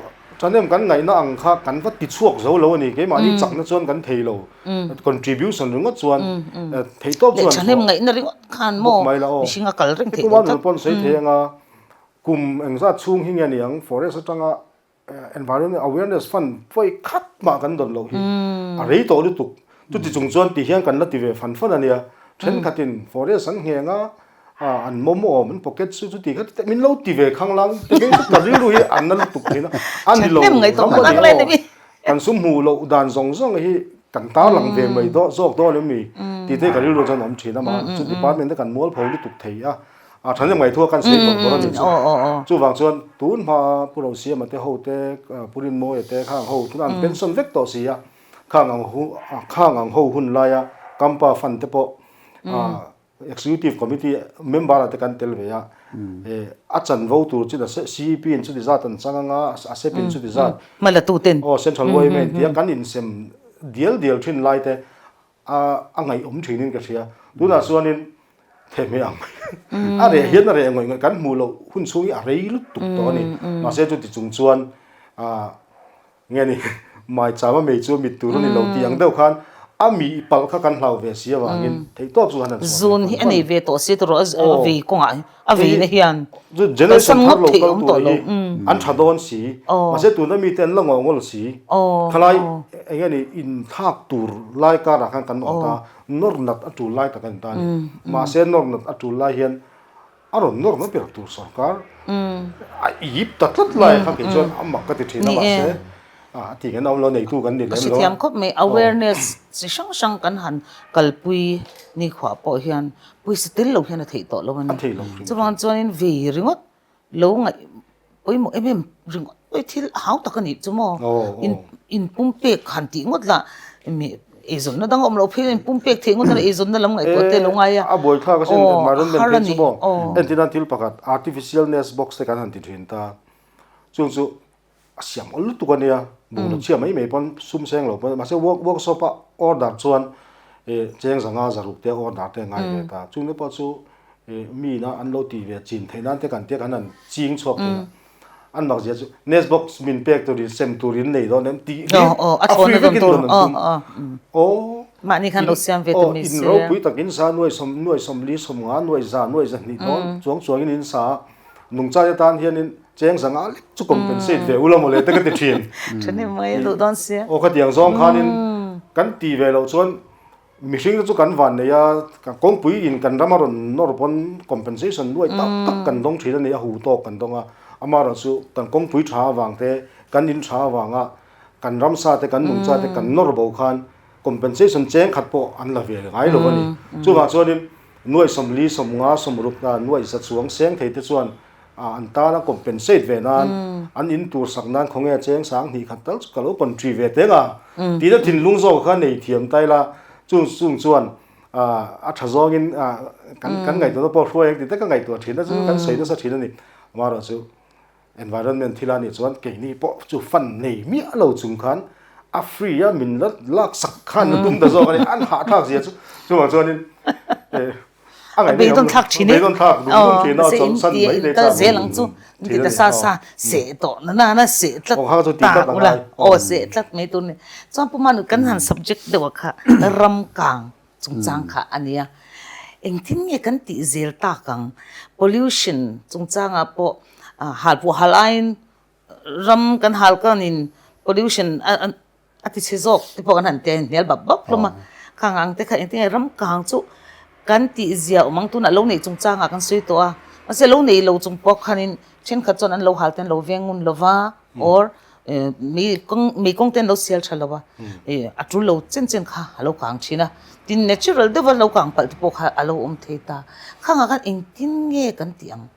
thahnem kan ngaihna ang kha kan va ti chhuak zo lo a ni, keimahni chakna chuan kan thei lo, contribution ringawt chuan theih tawp chuan leh thahnem ngaihna ringawt khan maw mihring a kal reng theih lo tlat. Pawn sawi thei anga kum engzat chhung hi nge niang forest atanga Environment awareness fund vawi khat mah kan dawn loh hi a rei tawh lutuk. Chuti chung chuan ti hian kan la ti ve fan fan a nia. Thenkhatin forest an ngheng a, an mawm awm, an pocket chu chuti kha ti min lo ti ve khanglang te phei chu ka rilru hi an na lutuk thin a. A ni lo ram a ni aw. Kan sum hmuh loh dan zawng zawng hi kan tarlang ve mai daw zawk dawn em ni tih te ka rilru chuan a awm thin a. Mahse chu department te kan mualpho lutuk thei a. A thahnem ngaihthua kan sawi bawk bawk a nih chu. Chuvang chuan tun hma Pu Rosiama te ho te, Pu Rinmawia te khang ho tuna an pension vek tawh si a, khang ang hu khang ang ho hun laia Kampa Fund te pawh Executive Committee member ah te kan tel ve a, a chanvo tur chu CEP in chuti zat an chang anga, a SEP in chuti zat, aw Central yma in tia kan insem dial dial thin lai te a ngaihawm thinin ka hria. Tunah chuanin thehmeh ang mai a reh hian a reh ngawih ngawih kan hmuh loh hun chhung hi a rei lutuk tawh a ni. Mahse chuti chung chuan nge ni maicham a mei chu a mit tur a ni lo tih ang deuh khan a mi palh kha kan hlau ve si avangin theihtawp chu han han chhuah ve Zun hi a nei ve tawh si tawh a vei kawngah A veina hian generation thar lo kal tur hi an tha dawn si, mahse tuna mite an la ngaw ngawl si, khalai eng nge ni inthlak tur lai karah khan kan awm ta, nawr nat a tul lai tak a ni ta a ni. Mahse nawr nat a tul lai hian a rawn nawr na ber tur sorkar a ip ta tlat lai kha kei chuan a mak ka ti thin a mahse a ti kan awm lo neitu kan ni lem lo. Ka hrethiam khawp mai, awareness chi hrang hrang kan han kalpui nikhua pawh hian Pawisa tel lo hian a theih tawh lo a ni. Chuvang chuanin vei ringawt. Lo ngaih pawimawh em em ringawt pawh hi thil hau tak a nih chu maw? In in pumpek han tih ngawt lah mi eizawnna dang a awm loh phei in pumpek theih ngawt a eizawnna lam ngaihtuah te lo ngai a. A buaithlak asin environment phei chu maw? Entirna thil pakhat artificial nest box te kan han ti thin ta. Chung chu a siam awl lutuk a nia, bungraw chhia mai mai pawn sum seng lo pawn mahse work workshop a order chuan ih cheng zanga zaruk te order te a ngai ve ta chung te pawh chu ih mi ina an lo tih ve chin theih nan te kan tia kan han ching chhuak thei a an mak zia chu nest box min pek turin sem turin nei dawn em tih hi a free vekin rawn an tum aw Mahni khan lo siam ve ta mi se. In ropui takin sa nuai sawm nuai sawmli sawmnga nuai za nuai zahnih dawn chuang chuangin in sa a. Nungchai atan hianin cheng zanga lek chu compensate ve ula mawle te ka ti thin. Thahnem mai a duh dawn sia. Aw khatiang zawng khanin kan ti ve loh chuan mihring te chu kan van nei a, kawngpui in kan rama rawn nawr pawn compensation nuai tak tak kan dawng thin a ni, a hu tawk kan dawng a. Amaherawhchu kan kawngpui tha avang te, kan in tha avanga kan ramsa te, kan nungcha te kan nawr bo khan compensation cheng khat pawh an la ve ngai lo a ni. Chuvang chuanin Nuaih 40, 50, 60 hna nuaih za chuang seng thei te chuan an tana compensate ve nan, an in tur sak nan khawnge cheng sang hnih khat tal chu ka lo contri ve teng a. Tina thinlung zawk kha nei thiam tai la, chung chung chuan a tha zawngin kan kan ngaihtuahna pawh hruai ang tih te ka ngaihtuah thin a, chu kan sawi nasa thin a ni. Amaherawhchu Environment thil a nih chuan keini pawh chu fund nei miah lo chung khan a free a min la lak sak khan a tum ta zawk a ni. An hahthlak zia chu chuvang chuanin eh a ngaih Beidawn thlak thin e. Beidawn thlak dum dum thin a chawlh san mai te kal zel ang chu ti ta sa sa seh tawh na na na seh tlat ta ula aw seh tlat mai tur ni. Chuan Pu Manu kan han subject deuh a kha ram kang chungchang kha a nia. Engtin nge kan tih zel tak ang? Pollution chungchangah pawh halpuah hal aiin ram kan hal kanin pollution a ti chhe zawk te pawh kan han ti a, inhnial bap bap hlawm a. Khang ang te kha engtin nge ram kang chu kan tih zia awm ang tunah lo neih chungchangah kan sawi tawh a. Mahse lo neih lo chung pawh khanin thenkhat chuan an lo hal te an lo veng ngun lo va or Mi kawng mi kawng te an lo sial tha lo a, ih a tul lo chen chen kha a lo kang thin a, tin natural deuh a lo kang palh te pawh kha a lo awm thei ta. Khangah khan engtin nge kan tih ang?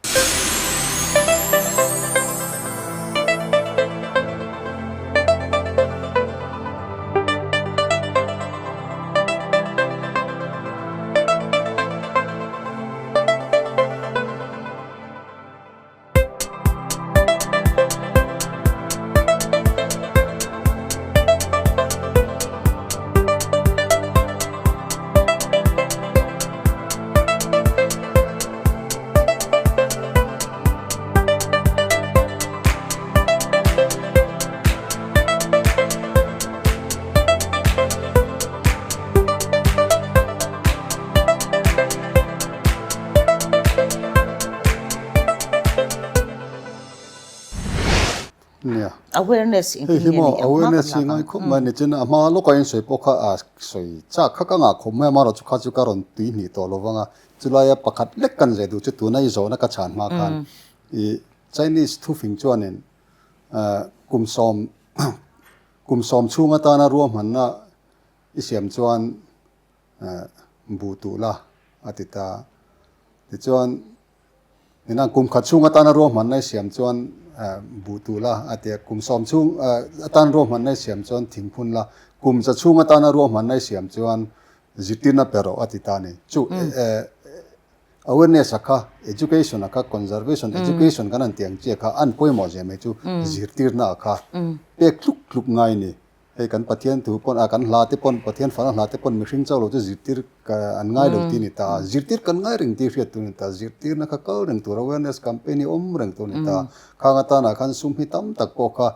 Nia. Awareness Hei hi maw awareness hi ngai khawp mai a ni chuan a hma lawkah in sawi pawh kha a sawi chak kha ka ngah khawp mai a amaherawh chu kha chu ka rawn tui hnih tawh lo vang a chulaia pakhat lek kan zeh duh chu tuna i zawhna ka chhan hma khan ih Chinese thufing chuanin kum sawm kum sawm chhung atana ruahmanna i siam chuan buh tuh la a ti ta. Tichuan, nina kum khat chhung atana ruahmanna i siam chuan buh tuh la a ti a, kum sawm chhung atan ruahmanna i siam chuan thing phun la, kum za chhung atana ruahmanna i siam chuan zirtirna pe rawh a ti ta a ni. Chu awareness a kha, education a kha, conservation education kan han tih ang chi a kha an pawimawh zia mai chu zirtirna a kha pek tluk tluk ngai a ni. Hei kan Pathian thu pawn, kan hla te pawn, Pathian fana hla te pawn mihring chauh lo chu zirtir an ngai lo tih a ni ta a, zirtir kan ngai reng tih hriat tur a ni ta, zirtirna kha kal reng tur, awareness campaign hi awm reng tur a ni ta, khang atanah khan sum hi tam tak pawh kha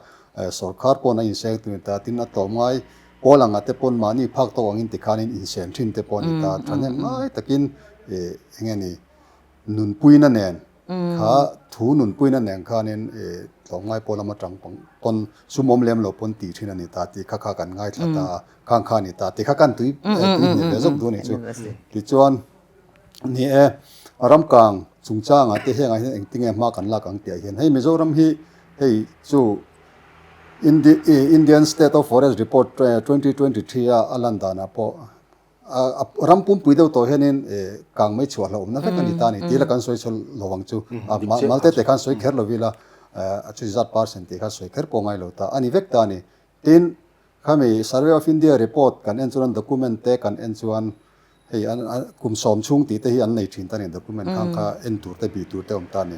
sorkar pawn a inseng tur a ni ta, tin a tawm ngai pawl anga te pawn mahni phak tawk angin tikhanin insen thin te pawh a ni ta, thahnem ngai takin eng nge ni nunpuina nen Kha thu nunpuina nen khanin tlawmngai pawh lama tang pawn sum awm lem lo pawn tih thin a ni ta tih kha kha kan ngaithla ta a, khang kha a ni ta tih kha kan tui tui hnih ve zawk duh a nih chu. Tichuan ni e, ramkang chungchangah te hengah hian engtinge hma kan lak ang tih ah hian hei Mizoram hi hei chu Indian State of Forest Report 2023 a a lan danah pawh. A ram pumpui deuh tawh hianin kang mai chhuah hlauhawmna vek a ni ta a ni tih la kan sawi chhuah lo ang chu. Mal te te khan sawi kher lo ila a chu zat percent tih kha sawi kher pawh ngai lo ta a ni vek ta a ni. Tin, khami Survey of India report kan en chuan document te kan en chuan hei kum sawm chhung tih te hi an nei thin ta a ni document khang kha en tur te bih tur te awm ta a ni.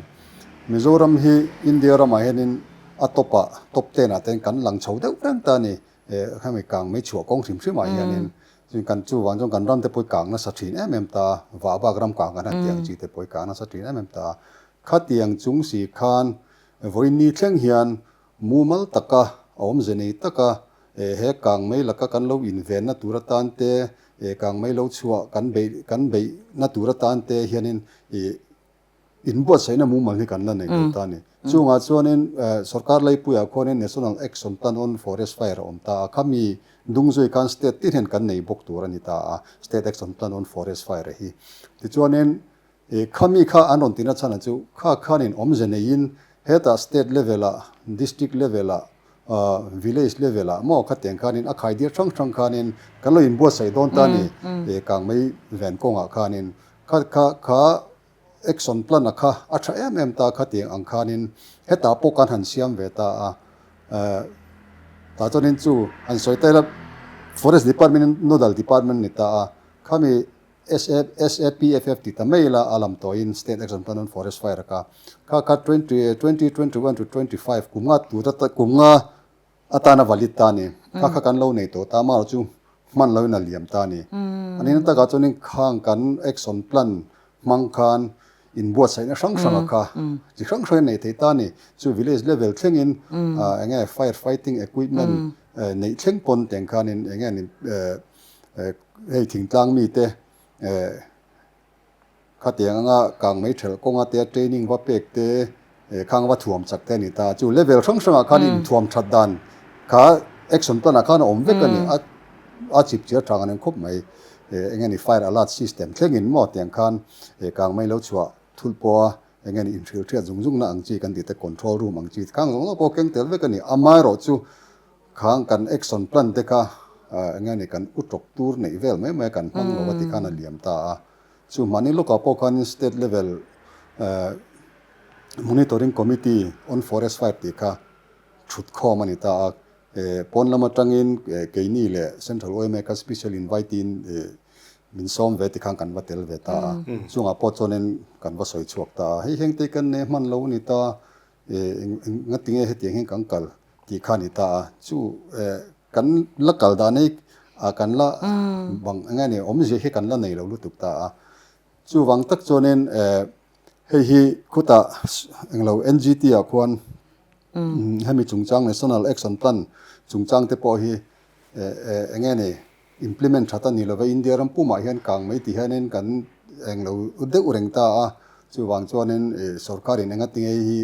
Mizoram hi India ramah hianin a top ah top ten ah te kan lang chho deuh reng ta a ni. Hemi kang mai chhuah kawng hrim hrimah hianin chuan kan chuvang chuan kan ram te pawh i kang nasa thin em em ta, vah bak ram kang kan han tih ang chi te pawh i kang nasa thin em em ta. Khatiang chung si khan vawiin thleng hian mumal taka a awmze nei taka he kang mai laka kan lo invenna tur atan te, kang mai lo chhuah kan beih kan beihna tur atan te hianin ih Inbuatsaihna mumal hi kan la nei lo ta a ni. Chungah chuanin sorkar laipuiah khuanin National Action Plan on Forest Fire a awm ta a, khami dungzui khan state tin hian kan nei bawk tur a ni ta a, State Action Plan on Forest Fire hi. Tichuanin khami kha an rawn tihna chhan chu kha khanin awmze neiin hetah state level-ah, district level-ah, village level-ah maw khatiang khanin a khaidir hrang hrang khanin kan lo inbuatsaih dawn ta a ni, kang mai ven kawngah khanin kha kha kha Action plan a kha a tha em em ta khatiang ang khanin hetah pawh kan han siam ve ta a, tah chuanin chu han sawi ta ila Forest Department in nodal department ni ta a, khami SAPFF tih ta mai ila a lam tawhin State Action Plan on Forest Fire a kha kha kha 2021 to 25 kum nga tur kum nga Atana valid ta a ni. Kha kha kan lo nei tawh ta amaherawh chu hman loin a liam ta a ni. A nihna takah chuanin khang kan action plan hmang khan inbuatsaihna hrang hranga kha chi hrang hrangin nei thei ta a ni. Chu village level thlengin eng nge fire fighting equipment neih thleng pawn teng khanin eng nge hei thingtlang mite Khatiang anga kang mai thelh kawnga te training va pek te khang va thuam chak te a ni ta. Chu level hrang hrangah khan inthuam that dan kha action plan ah khan a awm vek a ni. A a chip chiar thang a ni khawp mai. Eng nge ni fire alert system thlengin maw tiang khan kang mai lo chhuah thulh pawha eng nge ni inhrilh hriat zung zung na ang chi kan tih te control room ang chi khang zawng zawng pawh keng tel vek a ni. Amaherawhchu Khang kan action plan te kha eng nge ni kan u tawk tur neih vel mai mai a kan hmang lo a ti khan a liam ta a. Chu mahni lawkah pawh khanin state level monitoring committee on forest fire tih kha thut khawm a ni ta a. Pawn lam atangin keini leh central yma kha special invite in min sawm ve ti khan kan va tel ve ta a. Chungah pawh chuanin kan va sawi chhuak ta a. Hei heng te kan nei hman lo a ni ta. Ngatinge hetiang hian kan kal tih kha a ni ta a, chu kan la kal dan hi kan la bang eng nge ni awmzia hi kan la nei lo lutuk ta a. Chuvang tak chuanin hei hi khutah englo NGT ah khuan hemi chungchang National Action Plan chungchang te pawh hi eng nge ni Implement that a ni lova, India ram pumah hian kang mai ti hianin kan eng lo deuh reng ta a, chuvang chuanin sorkarin enga tinge hi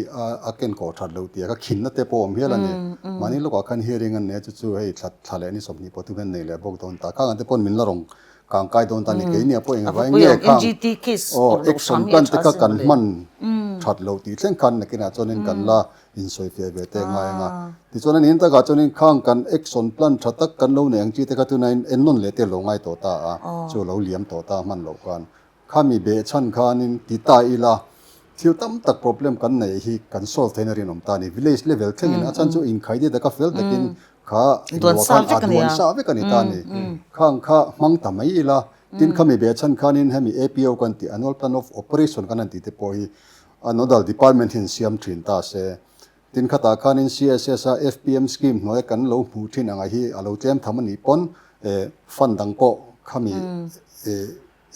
a ken kawh that lo tih a ka khinna te pawh awm hial a ni. Mahni lawkah khan hearing an nei a, chu chu hei thla thla leh ni 20 pathum hian nei leh bawk dawn ta. Khang ang te pawn min la rawn kang kai dawn ta a ni. Keini ah pawh engvai nge khang aw action plan te kha kan hman that lo tih thleng khan nakinah chuanin kan la insawifiah ve te ngai ang a. Tichuan a niin takah chuanin khang kan action plan tha tak kan lo nei ang chi te kha tunain ennawn leh te lo ngai tawh ta a, chu lo liam tawh ta hman loh khan. Khami beh chhan khanin ti ta ila thil tam tak problem kan neih hi kan solve theihna rinawm ta a ni. Village level thlengin a chhan chu inkhai deuh taka fel takin kha englo khan a duan sa vek a ni ta a ni. Khang kha hmang ta mai ila tin khami beh chhan khanin hemi APO kan tih Annual Plan of Operation kan han tih te pawh hi A nodal department hian siam thin ta se. Tin khatah khanin CSS a FPM scheme hnuaia kan lo hmuh thin anga hi a lo tlem tham a nih pawn fund dang pawh khami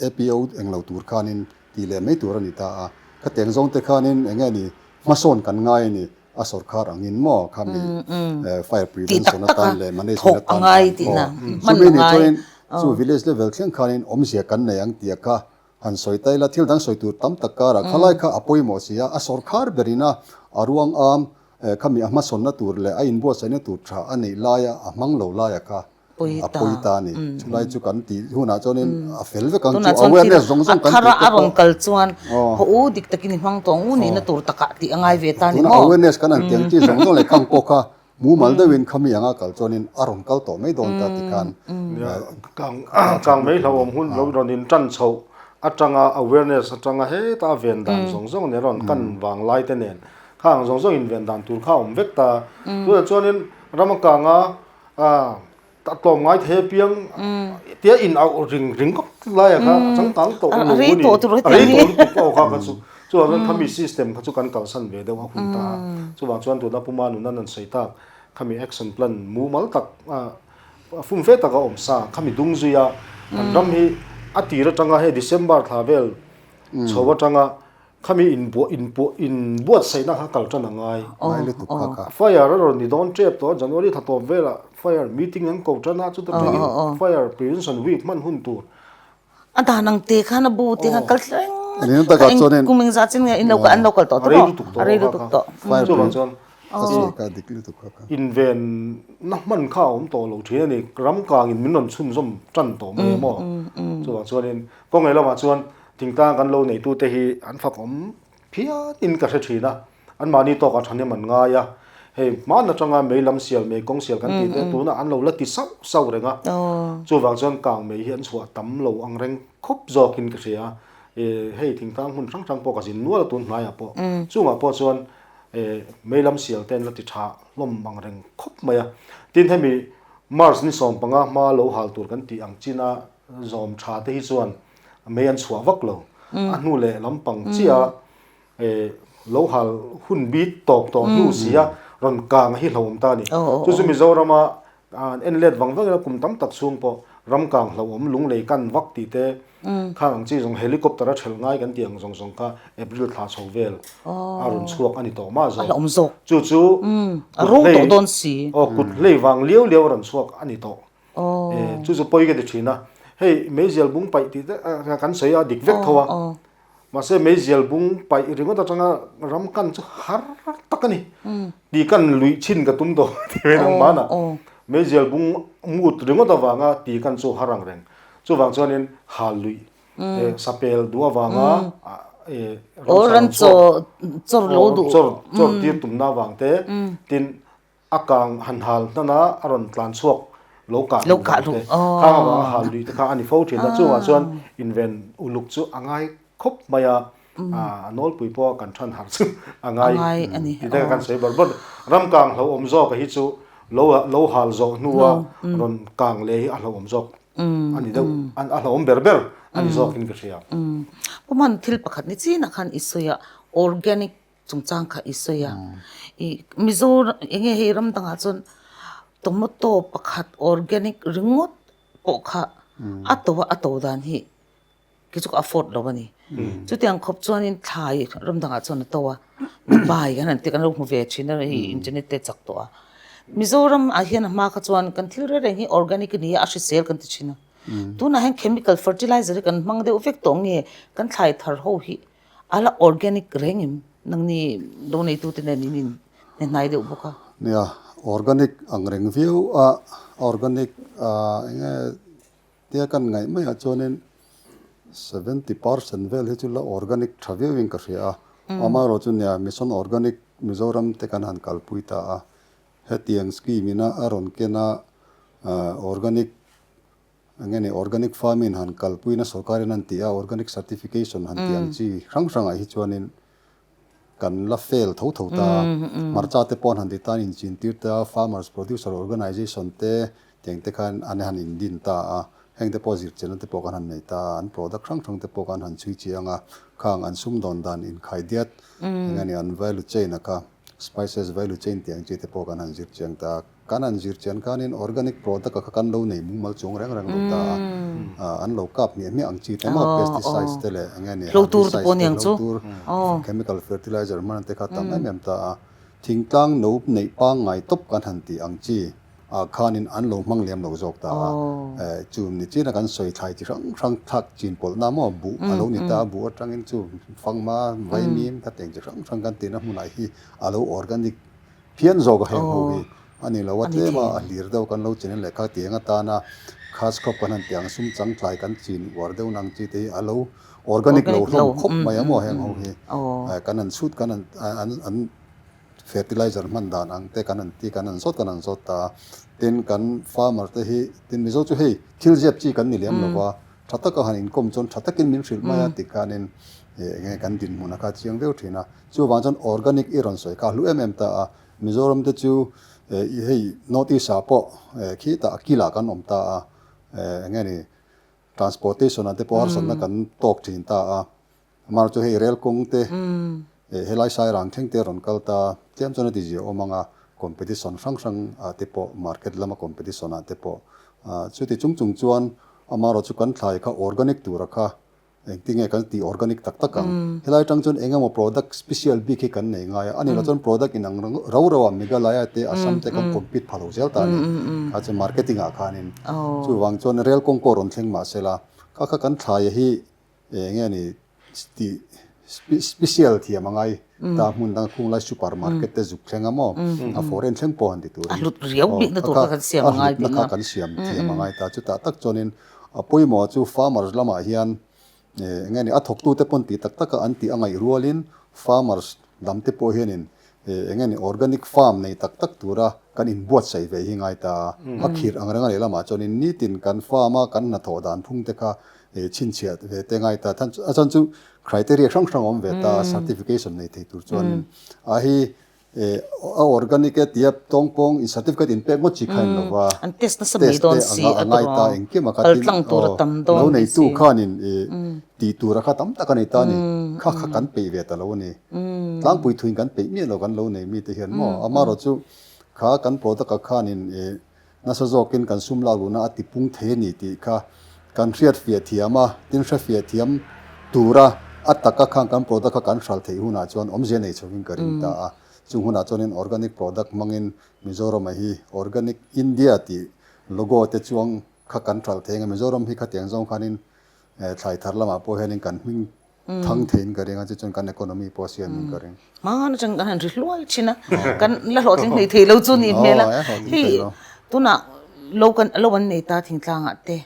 APO eng lo tur khanin tih leh mai tur a ni ta a. Khatiang zawng te khanin eng nge ni hmasawn kan ngai a ni a sawrkhar angin maw khami fire prevention atan leh management atan khan aw chumi nih chuanin chu village level thleng khanin awmzia kan nei ang tih kha Han sawi ta ila, thil dang sawi tur tam tak karah khalai kha a pawimawh si a, a sawrkhar berin a a ruang am khami a hmasawnna tur leh a inbuatsaihna tur tha a neih laia a hmang lo laia kha a pawi ta a ni. Chulai chu kan tih hunah chuanin a fel vek ang chu, awareness zawng zawng kan tih te pawh. A rawn kal chuan haw u dik takin i hmang tawh ang u nihna tur takah tih a ngai ve ta a ni maw? Tuna awareness kan han tih ang chi zawng zawng leh khang pawh kha. Mumal deuhin khami anga kal chuanin a rawn kal tawh mai dawn ta tikhan. Kang mai hlauhawm hun lo rawn in tan chhoh atanga awareness atanga heta a ven dan zawng zawng nen rawn kan vang lai te nen kha ang zawng zawng in ven dan tur kha a awm vek ta. Tunah chuanin rama kanga A tlawm ngai thei apiang tia in auh ring ring khawp lai a kha a changkang tawh lo a ni. A rei tawh lutuk pawh kha kha chu. Chuvang chuan khami system kha chu kan kalsan ve deuh a hun ta a. Chuvang chuan tuna Puma nuna nan sawi tak khami action plan mumal tak fum fe tak a awm sa khami dung zui a kan ram hi a tir atanga hei December thla vel chho atanga Khami inbuah inpuah inbuatsaihna kha kal tan a ngai. Ngai lutuk kha kha. Fire a rawn ni dawn tep tawh a, January thla tawp velah fire meeting an ko tan a, chuta tangin fire prevention week hman hun tur. A dan ang te khan a bu te khan kal thleng a eng kum engzah chin nge in lo an lo kal tawh tawh maw? A rei lutuk tawh. Chuvang chuan A sawi kha dik lutuk kha kha. Invenna hman kha a awm tawh lo thin a ni. Ram kangin min rawn chhunzawm tan tawh mai a maw? Chuvang chuanin kawngei lamah chuan Thingtlang kan lo neitute hi an fakawm phianin ka hre thin a, anmahni tawkah thahnem an ngai a, hei hman atanga mei lam sial, mei kawng sial kan tih te tunah an lo la ti sauh sauh reng a, chuvang chuan kang mei hi an chhuah tam lo ang reng khawp zawkin ka hria a, hei thingtlang hmun hrang hrang pawh ka zin nual a tun hnaiah pawh, chungah pawh chuan mei lam sial te an la ti tha hlawm ang reng khawp mai a, tin hemi March ni 15 hma lo hal tur kan tih ang china zawm tha te hi chuan mei an chhuah vak lo. A hnu leh lampang chiah lo hal hun bik tawp tawh hnu si a rawn kang hi hlauhawm ta a ni. Chu chu Mizorama an en let vang vang ila kum tam tak chhung pawh ram kang hlauhawm lunglei kan vak tih te khang ang chi zawng helicopter a thelh ngai kan tih ang zawng zawng kha April thla chho vel a rawn chhuak a ni tawh mah zawk. Chu chu kut hlei vang liau liau a rawn chhuak a ni tawh. Chu chu pawi ka ti thin a, hei meizial bung paih tih te kan sawi a dik vek tho a, mahse meizial bung paih ringawt atanga ram kan chu har tak a ni, tih kan luih chhin ka tum tawh ti mai ang hmanah meizial bung mut ringawt avanga tih kan chu har ang reng, chuvang chuanin hal luih sapel duh avanga ram chawr chawr tir tumna avang te tin A kang han hal hnan a, a rawn tlan chhuak lo kah luh vang te, khang avanga hal lui te kha a ni fo thin a, chungah chuan inven uluk chu a ngai khawp mai a, a nawlpui pawh kan than harh chu a ngai ti te kan sawi bar bar. Ram kang hlauhawm zawk a hi chu lo lo hal zawh hnua rawn kang leh hi a hlauhawm zawk a ni deuh, a hlauhawm ber ber a ni zawkin ka hria. Pawmhan thil pakhat ni chinah khan i sawi a, organic Chungchang kha i sawi a, i Mizoram eng nge hei ram dangah chuan tomato pakhat organic ringawt pawh kha a to a, a to dan hi kei chu ka afford lo a ni. Chutiang khawp chuanin thlai ram dangah chuan a to a, Dubai kan han ti kan lo hmu ve thin a hei internet te chak tawh a. Mizoram ah hian a hma kha chuan kan thil reng reng hi organic a ni a, a hrisel kan ti thin a. Tunah hian chemical fertilizer hi kan hmang deuh vek tawh nge kan thlai thar ho hi A la organic reng em? Nangni lo neitute nen in in hnehnai deuh bawk a. Nia, organic ang reng viau a, organic eng nge tia kan ngaih maiah chuanin 70% vel hi chu la organic tha viauin ka hria a. Amaherawhchu chu nia, Mission Organic Mizoram te kan han kalpui ta a, hetiang scheme ina a rawn ken a, organic Eng nge ni organic farming han kalpuina sorkarin an ti a, organic certification han tih ang chi hrang hrangah hi chuanin kan la fail tho tho ta a. Hmarcha te pawh an han ti ta, an inchintir ta a, farmers producer organization te tiang te khan an han indin ta a, heng te pawh zirchianna te pawh kan han nei ta a, an product hrang hrang te pawh kan han chhui chiang a, khang an sumdawn dan inkhaidiat eng nge ni an value chain a kha spices value chain tih ang chi te pawh kan han zir chiang ta a. Kan han zir chian khanin organic product a kha kan lo nei mumal chuang reng reng lo ta a, an lo kap hmiah hmiah ang chi te maw pesticides te leh eng nge ni herbicides te hlo tur chemical fertilizer hman te kha tam em em ta a, thingtlang no neih pangngai tawp kan han tih ang chi ah khanin an lo hmang lem lo zawk ta a, chu ni chin a kan sawi thlai chi hrang hrang thlak chin pawlhna maw buh a lo ni ta a, buh atangin chu fangma vaimim khatiang chi hrang hrang kan tihna hmunah hi a lo organic Phian zawk a heng ho hi a ni lo a, tlem a a hlir deuh kan lo chin a lehkha tiang atana khas khawp kan han tih ang sum chang tlai kan chin uar deuh nang chi te hi a lo organic lo hlawm khawp mai a maw heng ho hi kan han chhut kan han an an. fertilizer hman dan ang te kan han ti kan han zawt kan han zawt ta a. Tin, kan farmer te hi, tin Mizo chu hei thil zep chi kan ni lem lo va, tha taka han inkawm chuan tha takin min hrilh mai a ti khanin eng nge kan dinhmun a kha chiang viau thin a. Chuvang chuan organic i rawn sawi kha a hlu em em ta a. Mizoram te chu hei North East ah pawh khitah a kilah kan awm ta a, eng nge ni transportation ah te pawh harsatna kan tawk thin ta a. Amah chu hei rel kawng te helai Sairang thleng te a rawn kal ta tlem chuan a ti zia awm ang a, competition hrang hrang ah te pawh market lama competition ah te pawh chuti chung chung chuan amaherawh chu kan thlai kha organic tura kha engtin nge kan tih organic tak tak ang helai atang chuan eng emaw product special bik hi kan nei ngai a, a nih loh chuan product inang rau rau ah Meghalaya te Assam te kan compete pha lo zel ta a ni kha chu marketing ah khanin chuvang chuan rel kawng pawh rawn thleng mahsela kha kha kan thlai hi Eng nge ni tih special thiam a ngai ta hmun dang khung lai super market te zuk thleng a maw a foreign thleng pawh han ti turin a hlut riau bik na tur kha kan siam a ngai tihna kha kan siam thiam a ngai ta chutah tak chuanin a pawimawh chu farmers lamah hian eng nge ni a thawktu te pawn tih tak taka an tih a ngaih rualin farmers lam te pawh hianin Eng nge ni organic farm nei tak tak tura kan inbuatsaih ve hi ngai ta a, a khirh ang renga lehlamah chuanin nitin kan farm a kan hnathawh dan phung te kha chhinchhiah ve te ngai ta. A chhan chu criteria hrang hrang a awm ve ta a, certification nei thei tur chuanin a hi a organic e tia tawngpawng in certificate in pek ngawt chi kha a ni lo va, An test nasa mai dawn si a ngai ta engkim a kha tin lo neitu khanin tih tura kha tam tak a nei ta a ni, kha kha kan peih ve ta lo a ni. Tlangpui thuin kan peih miah lo kan lo nei mite hian maw? Amaherawhchu kha kan product ah khanin ih nasa zawkin kan sum lak luhna a tipung thei a ni tih kha kan hriat fiah thiam a, tin hre fiah thiam tura a taka khan kan product kha kan hralh theih hunah chuan awmzia nei chhoin ka ring ta a. Chung hunah chuanin organic product hmangin Mizoram-a hi Organic India tih logo te chuang kha kan hralh thei ang a, Mizoram hi khatiang zawng khanin thlai thar lamah pawh hianin kan hming Thang theiin ka ring a, chu chuan kan economy pawh a siam in ka ring. Hmaan atang kan han ri hluai thin a, kan la hlawhtling hlei thei lo chu ni hmel a. Hei tunah lo kan lo an nei ta thingtlangah te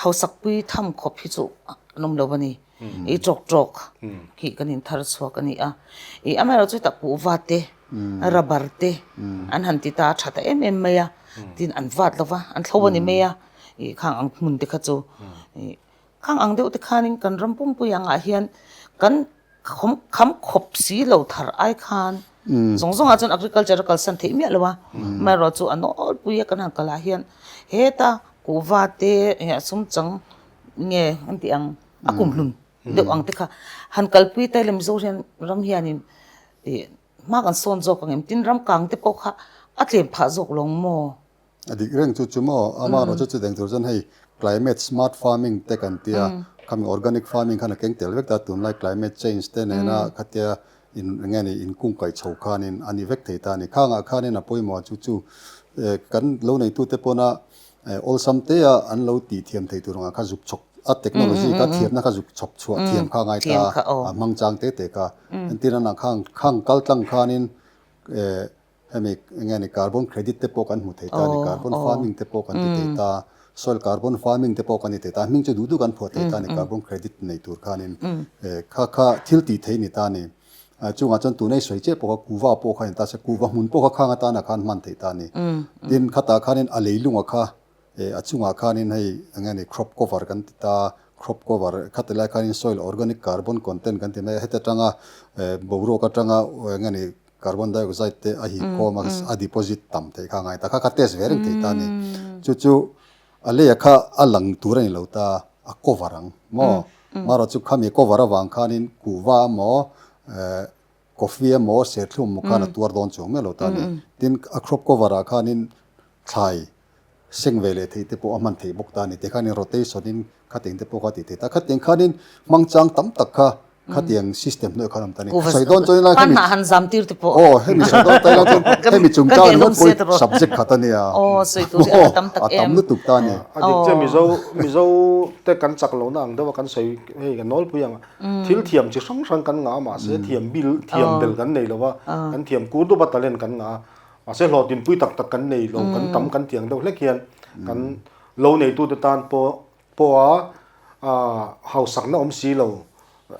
hausakpui tham khawp hi chu an awm lo a ni. I tawk tawk khi kan in thar chhuak a ni a. I amaherawhchu chu heta kuhva te, rubber te an han ti ta a tha ta em em mai a. Tin an vat lo va, an thlo a ni mai a. I khang ang hmun te kha chu i Khang ang deuh te khanin kan ram pumpui angah hian kan kham khawp si lo thar ai khan zawng zawngah chuan agriculture a kalsan theih miah lo a, amaherawh chu a nawlpui a kan han kalah hian heta kuhva te eng sum chang nge an tih ang a kumhlun deuh ang te kha han kalpui ta ila Mizo hian ram hianin ih hma kan sawn zawk ang em tin ram kang te pawh kha a tlem phah zawk lawng maw? A dik reng chu chu maw? Ama erawh chu chutiang tur chuan hei climate smart farming te kan tia, khami organic farming khan a keng tel vek ta, tunlai climate change te nena khatia in eng nge ni inkung kaih chho khanin a ni vek thei ta a ni. Khangah khanin a pawimawh chu chu kan lo neitute pawna awlsam tea an lo tih thiam thei tur angah kha zuk chhawk a technology kha thiamna kha zuk chhawp chhuah thiam kha a ngai ta a, a hmang chang te te kha. Entir anah khang khang kal tlang khanin Hemi eng nge ni carbon credit te pawh kan hmu thei ta a ni, carbon farming te pawh kan ti thei ta, soil carbon farming te pawh kan ti thei ta, hming chu duh duh kan phuah thei ta a ni carbon credit nei tur khanin kha kha thil tih thei a ni ta a ni. Chungah chuan tuna i sawi chiah pawh kha kuva pawh kha a ni ta se, kuva hmun pawh kha khang atana khan hman theih ta a ni. Tin khatah khanin a leilunga kha A chungah khanin hei eng nge ni crop cover kan ti ta, crop cover khati lai khanin soil organic carbon content kan ti mai a, heti atanga boruak atanga eng nge ni carbon dioxide te a hip khawm a, a deposit tam theih kha a ngai ta, kha kha test ve reng thei ta a ni. Chu chu a leiah kha a lang tur a ni lo ta, a cover ang maw? Marawh chu khami cover avang khanin kuhva emaw Coffee emaw serthlum emaw khan a tuar dawn chuang miah lo ta a ni. Tin, a crop cover ah khanin thlai seng ve leh theih te pawh a hman theih bawk ta a ni. Tikhanin rotation in khatiang te pawh kha tih theih ta. Khatiang khanin hmang chang tam tak kha khatiang system hnuaiah khan a awm ta a ni. Sawi dawn chuan helai khami Panhnah han zam tir te pawh. Aw, hemi sawi dawn ta ila chuan hemi chungchang ringawt pawh hi subject khat a nia. Aw, sawi tur hi a tam tak em. A tam lutuk ta a ni. A dik chiah Mizo Mizo te kan chak lohna ang deuh a kan sawi hei kan nawlpui ang a. Thil thiam chi hrang hrang kan ngah a mahse thiam bil thiam bel kan nei lo va, kan thiam kur dup a talent kan ngah a, mahse hlawhtinpui tak tak kan nei lo, kan tam kan tiang deuh hlek hian kan lo neitute tan pawh pawha hausakna awm si lo,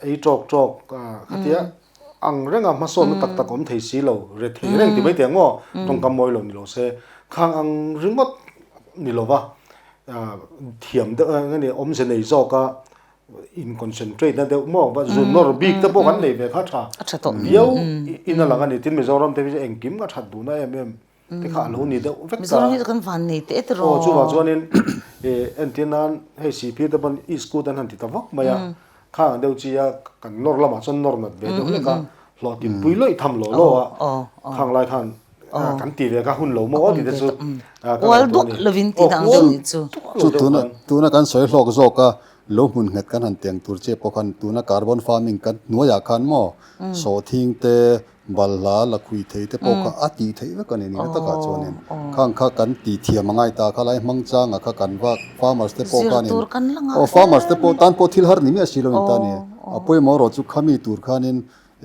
ei tawk tawk khatia. ang renga hmasawnna tak tak awm thei si lo, re thei reng ti mai teh ang aw, tawngkam mawi lo ni lo se, khang ang ringawt ni lova thiam deuh eng nge awmze nei zawka in concentrate na deuh maw va zun nawr bik te pawh kan nei ve kha tha viau in a lang a ni. Tin Mizoram te hi chu engkim a that duhna em em te kha a lo ni deuh vek ta. Mizoram hi chu kan van nei teh tiraw. Aw chuvang chuanin entir nan hei Sihphir te pawn e-scoot an han ti ta vak mai a, khang ang deuh chi a kan nawr lamah chuan nawr nat ve deuh hlek a, hlawhtinpui lawih tham law law a khang lai khan kan ti ve kha hun lo maw tih te chu ka ual duah lovin tih dang deuh nih chu. Chu tuna tuna kan sawi hlawk zawk a lo hmun nghet kan han tiang tur che pawh khan tuna carbon farming kan hnuaiah khan maw sawhthing te balhla la khui thei te pawh kha a tih theih vek a ni nihna takah chuanin khang kha kan tih thiam a ngai ta kha lai hmang changah kha kan vak farmers te pawh khanin aw farmers te pawh tan pawh thil har ni miah si lo in ta ni a pawimawh erawh chu khami tur khanin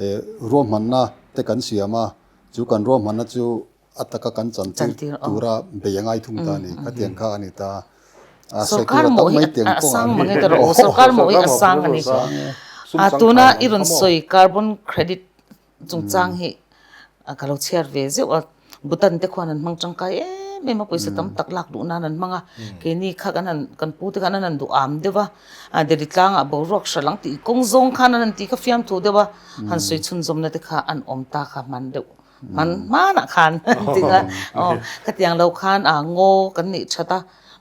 eh ruahmanna te kan siam a chu kan ruahmanna chu a taka kan chantir tura bei a ngai thung ta a ni khatiang kha a ni ta a sawi tur a tam mai tiang kawngah a ni sorkar mawh hi a sang a ni a tuna i rawn sawi carbon credit chungchang hi ka lo chhiar ve zeuh a Bhutan te khuan an hmang tangkai em em a pawisa tam tak lak duh nan an hmang a keini kha kan han kan pu te khan an han duh am deuh a a Delhi tlangah boruak hra lang tih kawng zawng khan an han tih kha fiamthu deuh a han sawi chhunzawmna te kha an awm ta kha hman deuh hman hmanah khan tih kha aw khatiang lo khan a ngaw kan neih that a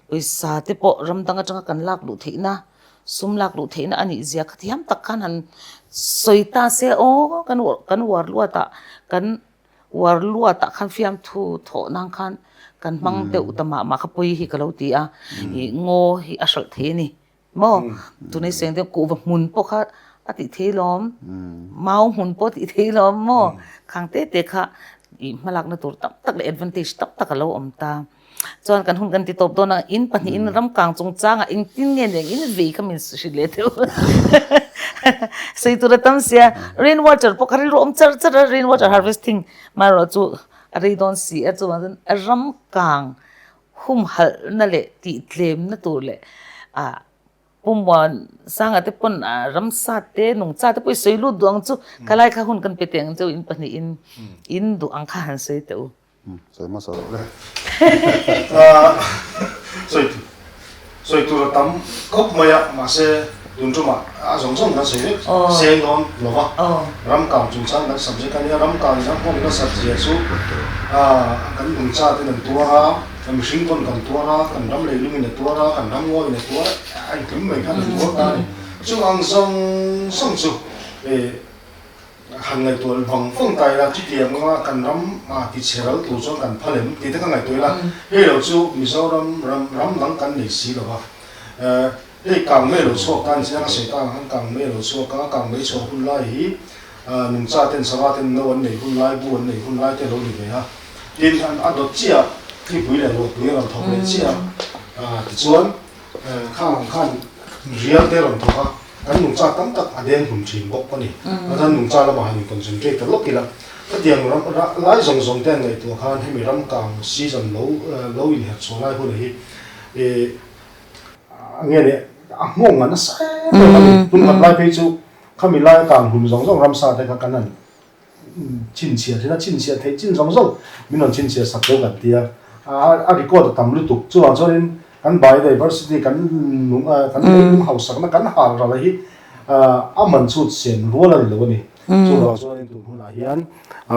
pawisa te pawh ram dang atanga kan lak luh theihna sum lak luh theihna a nih zia kha thiam tak khan han sawi ta se aw kan kan uar luat ah kan uar luat ah khan fiamthu thawh nan khan kan hmang deuh ta mah mah kha pawi hi ka lo ti a ih ngaw hi a hralh thei a ni. Maw? Tunei seng deuh kuhva hmun pawh kha a tih thei lawm, mau hmun pawh a tih thei lawm maw? Khang te te kha ih hmalakna tur tam tak leh advantage tam tak a lo awm ta. Chuan kan hun kan ti tawp dawn a, in pahnihin ram kang chungchangah engtin nge nen in vei kha min hrilh leh deuh. Sawi tur a tam sia, rain water pawh kha rilru awm char char a, rain water harvesting marawh chu a rei dawn si a, chuvang chuan ram kang Humhalhna leh tihtlemna tur leh ah Pumuan Sanga te pawn ah ramsa te nungcha te pawh i sawi lut duh ang chu khalai kha hun kan pe teh ang cheu in pahnihin in duh ang kha han sawi teh u. Sawi hmasa loh le. Sawi sawi tur a tam khawp mai a mahse tun tumah a zawng zawng kan sawi vek seng dawn lo va ram kang chungchang kan subject a nia ram kang zang hmawng nasat zia chu kan nungcha ten an tuar a. Kan mihring pawn kan tuar a, kan ram leilungin a tuar a, kan ram ngawiin a tuar a, a engkim mai khan a tuar ta a ni. Chung ang zawng zawng chu han ngaihtuah vang vang ta ila, chutiang anga kan ram ti chhe ral tur chuan kan phal em tih te kha ngaihtuah ila, hei lo chu Mizoram ram ram dang kan nei si lo va. Hei kang mei lo chhuak ta ni chiang a sawi ta ang khan kang mei a lo chhuak a, kang mei chhuah hun lai hi nungcha ten sava ten no an nei hun lai, bu an nei hun lai te a lo ni ve a. Tin, a dawt chiah a, thlipui leh ruahpui a rawn thawk leh chiah a, tichuan khang ang khan rial te a rawn thawk a, kan nungcha tam tak a deng hlum thin bawk a ni. Chuan nungcha lamah han in-concentrate ta lawk ila, khatiang ram lai zawng zawng te an ngaihtuah khan hemi ram kang season lo lo inherh chhuah lai hunah hi ih nge leh a nghawng a nasa em em a ni. Tumkhat lai phei chu khami laia kang hlum zawng zawng ramsa te kha kan han Chhinchhiah thin a, chhinchhiah theih chin zawng zawng min rawn chhinchhiah sak deuh kan ti a, a record a tam lutuk. Chuvang chuanin kan biodiversity kan nung kan leilung hausakna kan hal ral hi a man chhut sen rual a ni lo a ni. Chuvang chuanin tun hunah hian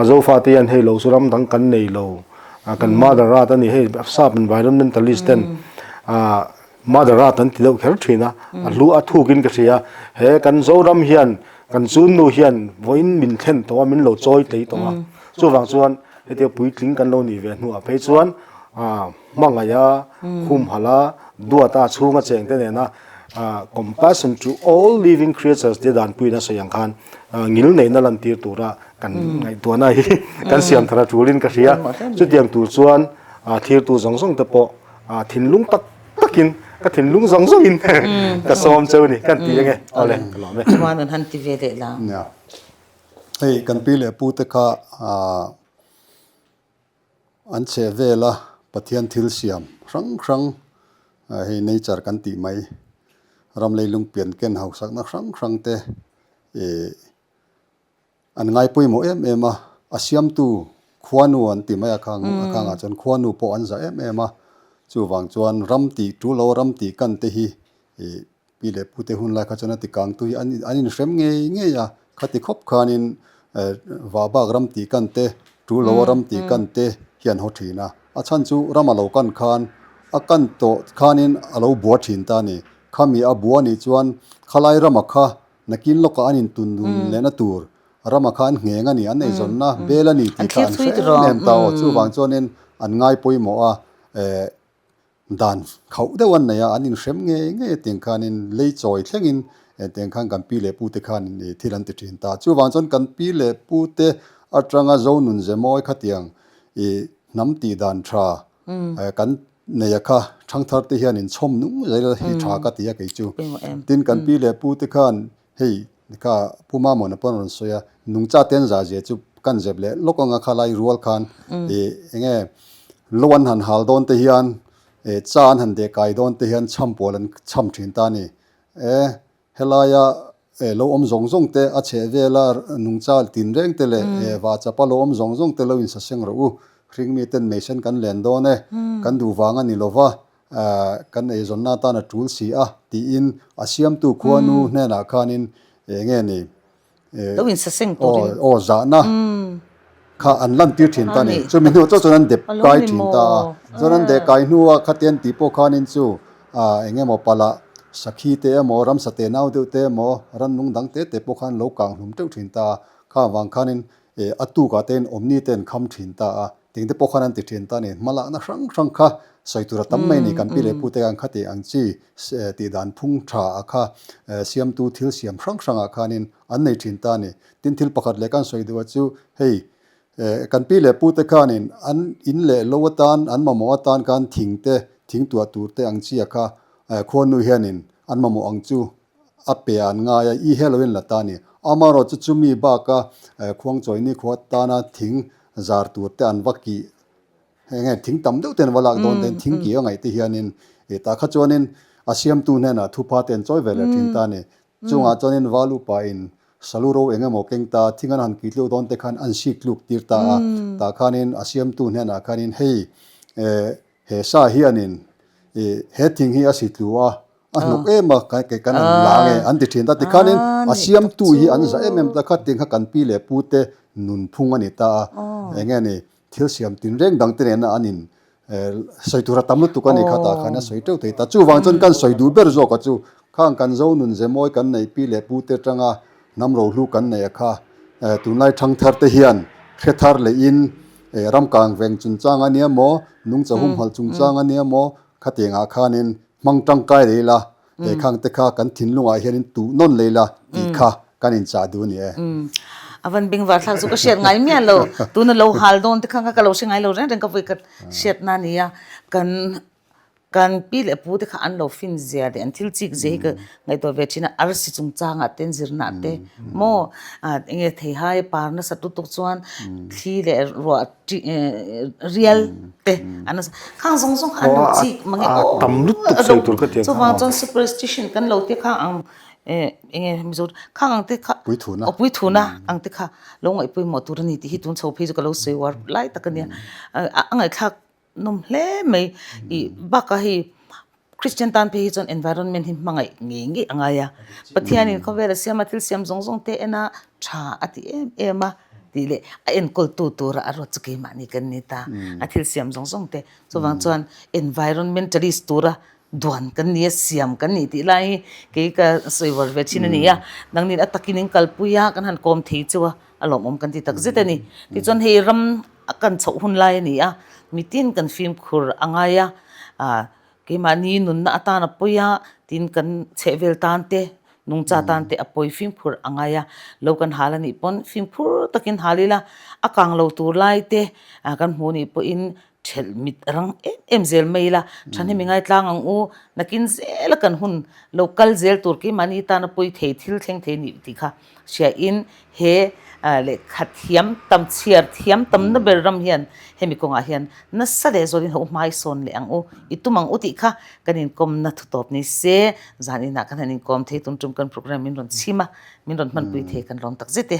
Zofate hian hei lo chu ram dang kan nei lo, kan mother earth a ni hei sap environmentalist ten Mother Earth an ti deuh kher thin a, a hlu a thukin ka hria. He kan Zoram hian kan chunnu hian vawiin min thlen tawh a, min lo chawi tlei tawh a. Chuvang chuan hetia puitling kan lo nih ve hnuah phei chuan hmangaih a, humhalh a, duat a, chhunga cheng te nena compassion to all living creatures tia danpuiin a sawi ang khan ngil neihna lantir tura kan ngaihtuahna hi kan siam thar a tulin ka hria. Chutiang tur chuan thirtu zawng zawng te pawh A thinlung tak takin ka thinlung zawng zawngin ka sawm cheu ni kan ti ange awle ka lawm e. Chuan an han ti ve leh la. Nia. Hei kan pi leh pu te kha an chhe vel a Pathian thil siam hrang hrang hei nature kan tih mai ram leilung pian ken hausakna hrang hrang te ih. An ngai pawimawh em em a, a siamtu khuanu an ti mai a khang a khangah chuan khuanu pawh an za em em a, chuvang chuan ram tih tul lo ram tih kan te hi ih pi leh pu te hun lai kha chuan a ti kang tu hi an an inhrem ngei ngei a, khati khawp khanin eh vah bak ram tih kan te tul lo ram tih kan te hi an haw thin a, a chhan chu ram a lo kan khan a kan tawh khanin a lo bua thin ta a ni, khami a bua nih chuan khalai rama kha Nakin lawkah an intun dun lehna tur rama kha an ngheng a ni, an eizawnna bel a ni tih kha an hre em em ta aw. Chuvang chuanin an ngai pawimawh a, eh dan khauh deuh an nei a, an inhrem ngei ngei a tiang khanin lei chawi thlengin tiang khan kan pi leh pu te khan thil an ti thin ta. Chuvang chuan kan pi leh pu te atanga zo nun ze mawi khatiang ih hnam tih dan tha kan nei a kha thangthar te hian in chhawm nung zel hi tha ka ti a kei chu. Tin kan pi leh pu te khan hei kha Pu Mamawna pawh an rawn sawi a, nungcha te an zah zia chu kan zep leh lawk anga kha lai rual khan ih eng nge lo an han hal dawn te hian ih cha an han deh kai dawn te hian chham pawl an chham thin ta a ni. E Helaia lo awm zawng zawng te, a chheh vela nungcha tinreng te leh vahchapa lo awm zawng zawng te lo insaseng rawh u. Hringmi ten meisen kan len dawn e, kan duh vang a ni lova, kan eizawnna atan a tul si a, tiin a siamtu khuanu hnenah khanin eng nge ni? Lo insaseng turin. Aw, zahna kha an lantir thin ta a ni. Chumi hnuah chuan an dep kai thin ta a. Chuan an deh kai hnuah khatiang tih pawh khanin chu eng emaw palh sakhi te emaw, ramsa te nau deuh te emaw, rannung dang te te pawh khan lo kang hlum teuh thin ta a. Kha avang khanin a tukah te in awmni te an kham thin ta a. Ting te pawh khan an ti thin ta a ni. Hmalakna hrang hrang kha sawi tur a tam mai a ni. Kan pi leh pu te khan khati ang chi tih dan phung tha a kha siamtu thil siam hrang hrangah khanin an nei thin ta a ni. Tin thil pakhat leh kan sawi duh a chu hei kan pi leh pu te khanin an in leh lo atan an mamawh atan khan thing te thing tuah tur te ang chi a kha khuanu hianin an mamawh ang chu a pe an ngai a, i he loin la ta a ni. Amaherawhchu chumi baka khuangchawi nikhua atana thing zar tur te an va kih heng heng thing tam deuh te an va lak dawn te thing kih a ngaih te hianin ih tah kha chuanin a siamtu hnenah thupha te an chawi ve leh thin ta a ni. Chungah chuanin val upa in salu ro eng emaw keng ta thing an han kih tluk dawn te khan an sik tluk tir ta a, tah khanin a siamtu hnenah khanin hei eh he sa hianin ih he thing hi a si tlu a, a hnawk em a kei kan han la nge an ti thin ta tikhanin a siamtu hi an za em em ta kha tiang kha kan pi leh pu te nunphung a ni ta a eng nge ni thil siam tinreng dang te nena an in sawi tur a tam lutuk a ni kha tah khan a sawi teuh thei ta chuvang chuan kan sawi duh ber zawk a chu khang kan zo nun ze mawi kan neih pi leh pu te atanga hnam rohlu kan neih a kha tunlai thangthar te hian hre thar leh in ramkang veng chungchang a nia maw nungcha humhalh chungchang a nia maw khatiangah khanin Hmang tangkai lei la, he khang te kha kan thinlungah hianin tuh nawn lei la tih kha kan inchah duh a ni e. A van bengvar thlak chu ka hriat ngai miah lo. Tuna lo hal dawn te kha ka lo hre ngai lo reng reng ka vawikhat hriatna a ni a. Kan kan pi leh pu te kha an lo fin zia leh an thil chik zia hi ka ngaihtuah ve thin a. Arsi chungchangah te an zirna te maw enge theihai par nasat lutuk chuan thli leh ruah rial te an khang zawng zawng kha an lo chik mang e aw tam lutuk sawi tur ka ti chuvang chuan superstition kan lo te kha ang enge mizo khang ang te kha puithuna aw puithuna ang te kha lo ngaih pawimawh tur a ni tih hi tun chho phei chu ka lo sawi uar lai tak a nia a ngaihthlak nawm hle mai ih bakah hei Christian tan phei hi chuan environment hi hmangaih ngei ngei a ngai a, Pathianin khawvel a siam a thil siam zawng zawng te en a tha a ti em em a tih leh a enkawltu tura a ruat chu keimahni kan ni ta a thil siam zawng zawng te chuvang chuan environmentalist tura duan kan ni a siam kan ni tih lai hi kei ka sawi var ve thin a ni a nangnin a takin in kalpui a kan han kawm thei chu a a lawmawm kan ti tak zet a ni tichuan hei ram a kan chhoh hun lai a ni a mitin kan fimkhur a ngai a ah Keimahni nunna atan a pawi a, tin kan chhehvel tan te, nungcha tan te a pawi fimkhur a ngai a, lo kan hal a nih pawn fimkhur takin hal ila, a kang lo tur lai te kan hmuh nih pawhin thelh mit rang em em zel mai ila, thahnem i ngaitlang ang u, nakin zela kan hun lo kal zel tur keimahni tan a pawi thei thil thleng thei nih tih kha hriain he lehkha thiam tam chhiar thiam tamna ber ram hian hemi kawngah hian nasa leh zawlin ho hmai sawn leh ang u i tum ang u tih kha kan inkawmna thu tawp ni se zan inah kan han inkawm thei tum tum kan program min rawn chhim a min rawn hmanpui thei kan lawm tak zet e.